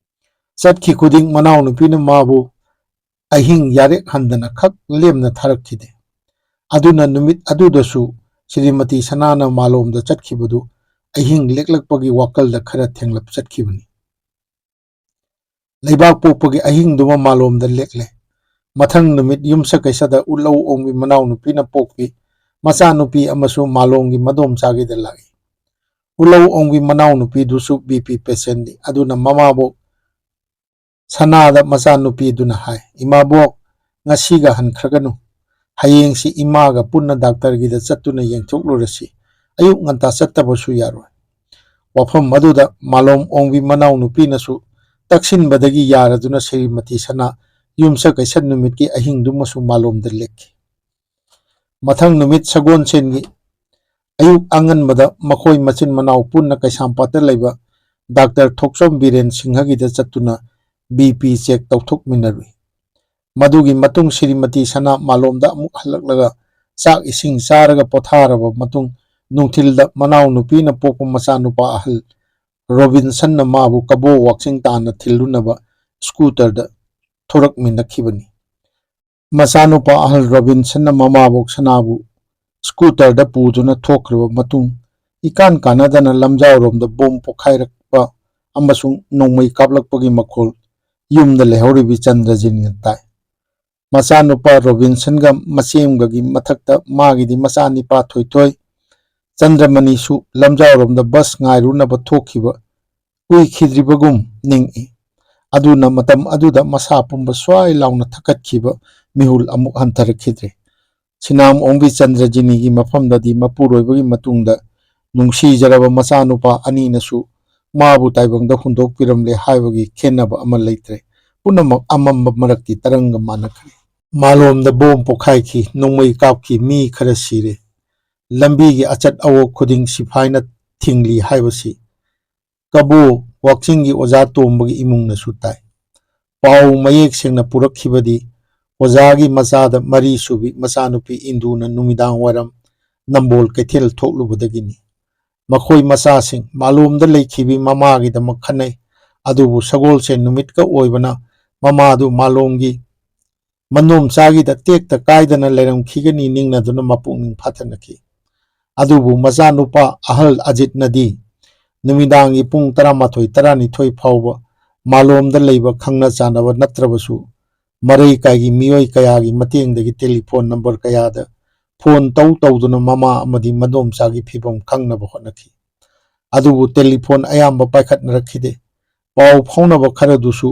ꯆꯠꯈꯤ ꯈꯨꯗꯤꯡ ꯃꯅꯥꯎꯅꯨꯄꯤꯅ ꯃꯥꯕꯨ ꯑꯍꯤꯡ ꯌꯥꯔꯦꯛ ꯍꯟꯗꯅ ꯈꯛ ꯂꯦꯝꯅ ꯊꯥꯔꯛꯈꯤꯗꯦ꯫ ꯑꯗꯨꯅ ꯅꯨꯃꯤꯠ ꯑꯗꯨꯗꯁꯨ ꯁ꯭ꯔꯤꯃꯇꯤ ꯁꯅꯥꯅ ꯃꯥꯂꯣꯝꯗ ꯆꯠꯈꯤꯕꯗꯨ ꯑꯍꯤꯡ ꯂꯦꯛꯂꯛꯄꯒꯤ ꯋꯥꯈꯜꯗ ꯈꯔ ꯊꯦꯡꯂꯞ ꯆꯠꯈꯤꯕꯅꯤ꯫ ꯂꯩꯕꯥꯛꯄꯣꯛꯄꯒꯤ ꯑꯍꯤꯡꯗꯨꯃ ꯃꯥꯂꯣꯝꯗ ꯂꯦꯛꯂꯦ꯫ ꯃꯊꯪ ꯅꯨꯃꯤꯠ ꯌꯨꯝꯁꯀꯩꯁꯗ ꯎꯠꯂꯧ ꯑꯣꯡꯕꯤ ꯃꯅꯥꯎꯅꯨꯄꯤꯅ ꯄꯣꯛꯄꯤ ꯃꯆꯥꯅꯨꯄꯤ ꯑꯃꯁꯨ ꯃꯥꯂꯣꯝꯒꯤ ꯃꯗꯣꯝꯆꯥꯒꯤꯗ ꯂꯥꯛꯏ꯫ ꯎꯠꯂꯧ ꯑꯣꯡꯕꯤ ꯃꯅꯥꯎꯅꯨꯄꯤꯗꯨꯁꯨ ꯕꯤ ꯄꯤ ꯄꯦꯁꯦꯟꯅꯤ꯫ ꯑꯗꯨꯅ ꯃꯃꯥꯕꯣꯛ ꯁꯅꯥꯗ ꯃꯆꯥꯅꯨꯄꯤꯗꯨꯅ ꯍꯥꯏ, "ꯏꯃꯥꯕꯣꯛ, ꯉꯁꯤꯒ ꯍꯟꯈ꯭ꯔꯒꯅꯨ꯫ ꯍꯌꯦꯡꯁꯤ ꯏꯃꯥꯒ ꯄꯨꯟꯅ ꯗꯥꯛꯇꯔꯒꯤꯗ ꯆꯠꯇꯨꯅ ꯌꯦꯡꯊꯣꯛꯂꯨꯔꯁꯤ꯫ ꯑꯌꯨꯛ ꯉꯟꯇꯥ ꯆꯠꯇꯕꯁꯨ ꯌꯥꯔꯣꯏ"꯫ ꯋꯥꯐꯝ ꯑꯗꯨꯗ ꯃꯥꯂꯣꯝ ꯑꯣꯡꯕꯤ ꯃꯅꯥꯎꯅꯨꯄꯤꯅꯁꯨ ꯇꯛꯁꯤꯟꯕꯗꯒꯤ ꯌꯥꯔꯗꯨꯅ ꯁ꯭ꯔꯤꯃꯇꯤ ꯁꯅꯥ ꯌꯨꯝꯁꯀꯩꯁ ꯅꯨꯃꯤꯠꯀꯤ ꯑꯍꯤꯡꯗꯨꯃꯁꯨ ꯃꯥꯂꯣꯝꯗ ꯂꯦꯛꯈꯤ꯫ ꯃꯊꯪ ꯅꯨꯃꯤꯠ ꯁꯒꯣꯜꯁꯦꯟꯒꯤ ꯑꯌꯨꯛ ꯑꯉꯟꯕꯗ ꯃꯈꯣꯏ ꯃꯆꯤꯟ ꯃꯅꯥꯎ ꯄꯨꯟꯅ ꯀꯩꯁꯥꯝꯄꯥꯠꯇ ꯂꯩꯕ ꯗꯥꯛꯇꯔ ꯊꯣꯛꯆꯣꯝ ꯕꯤꯔꯦꯟ ꯁꯤꯡꯍꯒꯤꯗ ꯆꯠꯇꯨꯅ ꯕꯤ ꯄꯤ ꯆꯦꯛ ꯇꯧꯊꯣꯛꯃꯤꯟꯅꯔꯨꯏ꯫ ꯃꯗꯨꯒꯤ ꯃꯇꯨꯡ ꯁ꯭ꯔꯤꯃꯇꯤ ꯁꯅꯥ ꯃꯥꯂꯣꯝꯗ ꯑꯃꯨꯛ ꯍꯜꯂꯛꯂꯒ ꯆꯥꯛ ꯏꯁꯤꯡ ꯆꯥꯔꯒ ꯄꯣꯊꯥꯔꯕ ꯃꯇꯨꯡ ꯅꯨꯡꯊꯤꯜꯗ ꯃꯅꯥꯎꯅꯨꯄꯤꯅ ꯄꯣꯛꯄ ꯃꯆꯥꯅꯨꯄꯥ ꯑꯍꯜ ꯔꯣꯕꯤꯟꯁꯟꯅ ꯃꯥꯕꯨ ꯀꯕꯣ ꯋꯥꯛꯆꯤꯡ ꯇꯥꯟꯅ ꯊꯤꯜꯂꯨꯅꯕ ꯁ꯭ꯀꯨꯇꯔꯗ ꯊꯣꯔꯛꯃꯤꯟꯅꯈꯤꯕꯅꯤ꯫ ꯃꯆꯥꯅꯨꯄꯥ ꯑꯍꯜ ꯔꯣꯕꯤꯟꯁꯟꯅ ꯃꯃꯥꯕꯣꯛ ꯁꯅꯥꯕꯨ ꯁ꯭ꯀꯨꯇꯔꯗ ꯄꯨꯗꯨꯅ ꯊꯣꯛꯈ꯭ꯔꯕ ꯃꯇꯨꯡ, ꯏꯀꯥꯟ ꯀꯥꯟꯅꯗꯅ ꯂꯝꯖꯥꯎꯔꯣꯝꯗ ꯕꯣꯝ ꯄꯣꯈꯥꯏꯔꯛꯄ ꯑꯃꯁꯨꯡ ꯅꯣꯡꯃꯩ ꯀꯥꯞꯂꯛꯄꯒꯤ ꯃꯈꯣꯜ ꯌꯨꯝꯗ ꯂꯩꯍꯧꯔꯤꯕꯤ ꯆꯟꯗ꯭ꯔꯖꯤꯅꯤꯅ ꯇꯥꯏ꯫ ꯃꯆꯥꯅꯨꯄꯥ ꯔꯣꯕꯤꯟꯁꯟꯒ ꯃꯆꯦꯝꯒꯒꯤ ꯃꯊꯛꯇ ꯃꯥꯒꯤꯗꯤ ꯃꯆꯥꯅꯤꯄꯥ ꯊꯣꯏꯊꯣꯏ ꯆꯟꯗ꯭ꯔꯃꯅꯤꯁꯨ ꯂꯝꯖꯥꯎꯔꯣꯝꯗ ꯕꯁ ꯉꯥꯏꯔꯨꯅꯕ ꯊꯣꯛꯈꯤꯕ ꯀꯨꯏꯈꯤꯗ꯭ꯔꯤꯕꯒꯨꯝ ꯅꯤꯡꯏ꯫ ꯑꯗꯨꯅ ꯃꯇꯝ ꯑꯗꯨꯗ ꯃꯁꯥ ꯄꯨꯝꯕ ꯁ꯭ꯋꯥꯏ ꯂꯥꯎꯅ ꯊꯛꯀꯠꯈꯤꯕ ꯃꯤꯍꯨꯜ ꯑꯃꯨꯛ ꯍꯟꯊꯔꯛꯈꯤꯗ꯭ꯔꯦ꯫ ꯁꯤꯅꯥꯝ ꯑꯣꯡꯕꯤ ꯆꯟꯗ꯭ꯔꯖꯤꯅꯤꯒꯤ ꯃꯐꯝꯗꯗꯤ ꯃꯄꯨꯔꯣꯏꯕꯒꯤ ꯃꯇꯨꯡꯗ ꯅꯨꯡꯁꯤꯖꯔꯕ ꯃꯆꯥꯅꯨꯄꯥ ꯑꯅꯤꯅꯁꯨ ꯃꯥꯕꯨ ꯇꯥꯏꯕꯪꯗ ꯍꯨꯟꯗꯣꯛꯄꯤꯔꯝꯂꯦ ꯍꯥꯏꯕꯒꯤ ꯈꯦꯟꯅꯕ ꯑꯃ ꯂꯩꯇ꯭ꯔꯦ꯫ ꯄꯨꯝꯅꯃꯛ ꯑꯃꯝꯕ ꯃꯔꯛꯀꯤ ꯇꯔꯪꯒ ꯃꯥꯟꯅꯈ꯭ꯔꯦ꯫ ꯃꯥꯂꯣꯝꯗ ꯕꯣꯝ ꯄꯣꯈꯥꯏꯈꯤ, ꯅꯣꯡꯃꯩ ꯀꯥꯞꯈꯤ, ꯃꯤ ꯈꯔ ꯁꯤꯔꯦ꯫ ꯂꯝꯕꯤꯒꯤ ꯑꯆꯠ ꯑꯋꯣꯛ ꯈꯨꯗꯤꯡ ꯁꯤꯐꯥꯏꯅ ꯊꯤꯡꯂꯤ ꯍꯥꯏꯕꯁꯤ ꯀꯕꯣ ꯋꯥꯛꯆꯤꯡꯒꯤ ꯑꯣꯖꯥ ꯇꯣꯝꯕꯒꯤ ꯏꯃꯨꯡꯅꯁꯨ ꯇꯥꯏ꯫ ꯄꯥꯎ ꯃꯌꯦꯛ ꯁꯦꯡꯅ ꯄꯨꯔꯛꯈꯤꯕꯗꯤ ꯑꯣꯖꯥꯒꯤ ꯃꯆꯥꯗ ꯃꯔꯤ ꯁꯨꯕꯤ ꯃꯆꯥꯅꯨꯄꯤ ꯏꯟꯗꯨꯅ ꯅꯨꯃꯤꯗꯥꯡ ꯋꯥꯏꯔꯝ ꯅꯝꯕꯣꯜ ꯀꯩꯊꯦꯜ ꯊꯣꯛꯂꯨꯕꯗꯒꯤꯅꯤ꯫ ꯃꯈꯣꯏ ꯃꯆꯥꯁꯤꯡ ꯃꯥꯂꯣꯝꯗ ꯂꯩꯈꯤꯕꯤ ꯃꯃꯥꯒꯤꯗꯃꯛ ꯈꯟꯅꯩ꯫ ꯑꯗꯨꯕꯨ ꯁꯒꯣꯜꯁꯦꯟ ꯅꯨꯃꯤꯠꯀ ꯑꯣꯏꯕꯅ ꯃꯃꯥꯗꯨ ꯃꯥꯂꯣꯝꯒꯤ ꯃꯅꯣꯝꯆꯥꯒꯤꯗ ꯇꯦꯛꯇ ꯀꯥꯏꯗꯅ ꯂꯩꯔꯝꯈꯤꯒꯅꯤ ꯅꯤꯡꯅꯗꯨꯅ ꯃꯄꯨꯛꯅꯤꯡ ꯐꯥꯊꯅꯈꯤ꯫ ꯑꯗꯨꯕꯨ ꯃꯆꯥꯅꯨꯄꯥ ꯑꯍꯜ ꯑꯖꯤꯠꯅꯗꯤ ꯅꯨꯃꯤꯗꯥꯡꯒꯤ ꯄꯨꯡ ꯇꯔꯥꯃꯥꯊꯣꯏ, ꯇꯔꯥꯅꯤꯊꯣꯏ ꯐꯥꯎꯕ ꯃꯥꯂꯣꯝꯗ ꯂꯩꯕ ꯈꯪꯅ ꯆꯥꯟꯅꯕ ꯅꯠꯇ꯭ꯔꯕꯁꯨ ꯃꯔꯩꯀꯥꯏꯒꯤ ꯃꯤꯑꯣꯏ ꯀꯌꯥꯒꯤ ꯃꯇꯦꯡꯗꯒꯤ ꯇꯦꯂꯤꯐꯣꯟ ꯅꯝꯕꯔ ꯀꯌꯥꯗ ꯐꯣꯟ ꯇꯧ ꯇꯧꯗꯨꯅ ꯃꯃꯥ ꯑꯃꯗꯤ ꯃꯗꯣꯝꯆꯥꯒꯤ ꯐꯤꯕꯝ ꯈꯪꯅꯕ ꯍꯣꯠꯅꯈꯤ꯫ ꯑꯗꯨꯕꯨ ꯇꯦꯂꯤꯐꯣꯟ ꯑꯌꯥꯝꯕ ꯄꯥꯏꯈꯠꯅꯔꯛꯈꯤꯗꯦ꯫ ꯄꯥꯎ ꯐꯥꯎꯅꯕ ꯈꯔꯗꯨꯁꯨ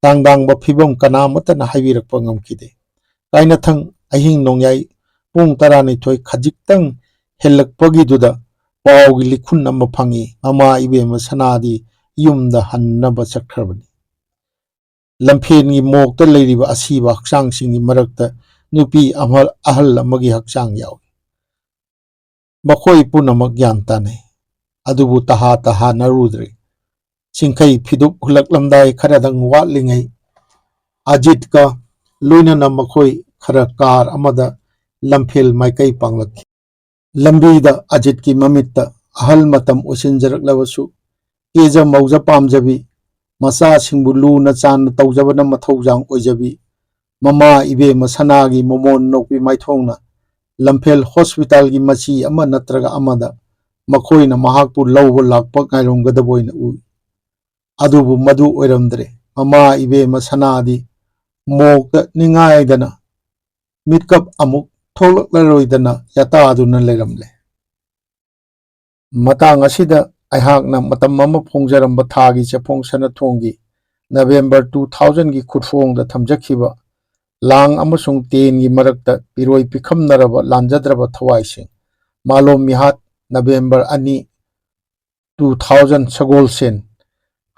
ꯇꯥꯡꯗꯥꯡꯕ ꯐꯤꯕꯝ ꯀꯅꯥꯃꯠꯇꯅ ꯍꯥꯏꯕꯤꯔꯛꯄ ꯉꯝꯈꯤꯗꯦ꯫ ꯀꯥꯏꯅꯊꯪ ꯑꯍꯤꯡ ꯅꯣꯡꯌꯥꯏ ꯄꯨꯡ ꯇꯔꯥꯅꯤꯊꯣꯏ ꯈꯖꯤꯛꯇꯪ ꯍꯦꯜꯂꯛꯄꯒꯤꯗꯨꯗ ꯄꯥꯎꯒꯤ ꯂꯤꯈꯨꯟ ꯑꯃ ꯐꯪꯏ, ꯃꯃꯥ ꯏꯕꯦꯝꯃ ꯁꯅꯥꯗꯤ ꯌꯨꯝꯗ ꯍꯟꯅꯕ ꯆꯠꯈ꯭ꯔꯕꯅꯤ꯫ ꯂꯝꯐꯦꯟꯒꯤ ꯃꯣꯛꯇ ꯂꯩꯔꯤꯕ ꯑꯁꯤꯕ ꯍꯛꯆꯥꯡꯁꯤꯡꯒꯤ ꯃꯔꯛꯇ ꯅꯨꯄꯤ ꯑꯃ, ꯑꯍꯜ ꯑꯃꯒꯤ ꯍꯛꯆꯥꯡ ꯌꯥꯎꯏ꯫ ꯃꯈꯣꯏ ꯄꯨꯝꯅꯃꯛ ꯒ꯭ꯌꯥꯟ ꯇꯥꯅꯩ, ꯑꯗꯨꯕꯨ ꯇꯍꯥ ꯇꯍꯥꯅꯔꯨꯗ꯭ꯔꯦ꯫ ꯆꯤꯡꯈꯩ ꯐꯤꯗꯨꯞ ꯍꯨꯜꯂꯛꯂꯝꯗꯥꯏ ꯈꯔꯗꯪ ꯋꯥꯠꯂꯤꯉꯩ ꯑꯖꯤꯠꯀ ꯂꯣꯏꯅꯅ ꯃꯈꯣꯏ ꯈꯔ ꯀꯥꯔ ꯑꯃꯗ ꯂꯝꯐꯦꯜ ꯃꯥꯏꯀꯩ ꯄꯥꯡꯂꯛꯈꯤ꯫ ꯂꯝꯕꯤꯗ ꯑꯖꯤꯠꯀꯤ ꯃꯃꯤꯠꯇ ꯑꯍꯜ ꯃꯇꯝ ꯑꯣꯏꯁꯤꯟꯖꯔꯛꯂꯕꯁꯨ ꯀꯦꯖ ꯃꯧꯖ ꯄꯥꯝꯖꯕꯤ, ꯃꯆꯥꯁꯤꯡꯕꯨ ꯂꯨꯅ ꯆꯥꯟꯅ ꯇꯧꯖꯕꯅ ꯃꯊꯧꯖꯥꯡ ꯑꯣꯏꯖꯕꯤ, ꯃꯃꯥ ꯏꯕꯦꯝꯃ ꯁꯅꯥꯒꯤ ꯃꯃꯣꯟ ꯅꯣꯛꯄꯤ ꯃꯥꯏꯊꯣꯡꯅ ꯂꯝꯐꯦꯜ ꯍꯣꯁꯄꯤꯇꯥꯜꯒꯤ ꯃꯆꯤ ꯑꯃ ꯅꯠꯇ꯭ꯔꯒ ꯑꯃꯗ ꯃꯈꯣꯏꯅ ꯃꯍꯥꯛꯄꯨ ꯂꯧꯕ ꯂꯥꯛꯄ ꯉꯥꯏꯔꯝꯒꯗꯕ ꯑꯣꯏꯅ ꯎꯏ꯫ ꯑꯗꯨꯕꯨ ꯃꯗꯨ ꯑꯣꯏꯔꯝꯗ꯭ꯔꯦ꯫ ꯃꯃꯥ ꯏꯕꯦꯝꯃ ꯁꯅꯥꯗꯤ ꯃꯣꯛꯇ ꯅꯤꯡꯉꯥꯏꯗꯅ ꯃꯤꯠꯀꯞ ꯑꯃꯨꯛ ꯊꯣꯛꯂꯛꯂꯔꯣꯏꯗꯅ ꯌꯥꯇꯥꯗꯨꯅ ꯂꯩꯔꯝꯂꯦ꯫ ꯃꯇꯥꯡ ꯑꯁꯤꯗ ꯑꯩꯍꯥꯛꯅ ꯃꯇꯝ ꯑꯃ ꯐꯣꯡꯖꯔꯝꯕ ꯊꯥꯒꯤ ꯆꯦꯐꯣꯡ ꯁꯅꯥꯊꯣꯡꯒꯤ ꯅꯕꯦꯝꯕꯔ two thousandꯒꯤ ꯈꯨꯠꯐꯣꯡꯗ ꯊꯝꯖꯈꯤꯕ ꯂꯥꯡ ꯑꯃꯁꯨꯡ ꯇꯦꯟꯒꯤ ꯃꯔꯛꯇ ꯄꯤꯔꯣꯏ ꯄꯤꯈꯝꯅꯔꯕ ꯂꯥꯟꯖꯗ꯭ꯔꯕ ꯊꯋꯥꯏꯁꯤꯡ, ꯃꯥꯂꯣꯝ ꯃꯤꯍꯥꯠ, ꯅꯕꯦꯝꯕꯔ ꯑꯅꯤ, two thousand, ꯁꯒꯣꯜꯁꯦꯟ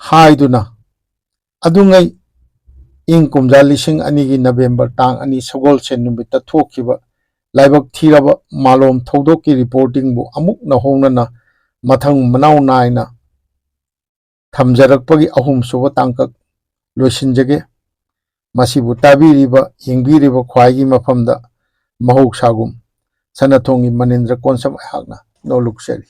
ꯍꯥꯏꯗꯨꯅ ꯑꯗꯨꯉꯩ ꯏꯪ ꯀꯨꯝꯖꯥ ꯂꯤꯁꯤꯡ ꯑꯅꯤꯒꯤ ꯅꯕꯦꯝꯕꯔ ꯇꯥꯡ ꯑꯅꯤ ꯁꯒꯣꯜꯁꯦꯟ ꯅꯨꯃꯤꯠꯇ ꯊꯣꯛꯈꯤꯕ ꯂꯥꯏꯕꯛ ꯊꯤꯔꯕ ꯃꯥꯂꯣꯝ ꯊꯧꯗꯣꯛꯀꯤ ꯔꯤꯄꯣꯔꯇꯤꯡꯕꯨ ꯑꯃꯨꯛ ꯅꯧꯍꯧꯅꯅ ꯃꯊꯪ ꯃꯅꯥꯎ ꯅꯥꯏꯅ ꯊꯝꯖꯔꯛꯄꯒꯤ ꯑꯍꯨꯝꯁꯨꯕ ꯇꯥꯡꯀꯛ ꯂꯣꯏꯁꯤꯟꯖꯒꯦ꯫ ꯃꯁꯤꯕꯨ ꯇꯥꯕꯤꯔꯤꯕ, ꯌꯦꯡꯕꯤꯔꯤꯕ ꯈ꯭ꯋꯥꯏꯒꯤ ꯃꯐꯝꯗ ꯃꯍꯧꯁꯥꯒꯨꯝ ꯁꯅꯥꯊꯣꯡꯒꯤ ꯃꯅꯤꯟꯗ꯭ꯔ ꯀꯣꯟꯁꯝ ꯑꯩꯍꯥꯛꯅ ꯅꯣꯂꯨꯛꯆꯔꯤ꯫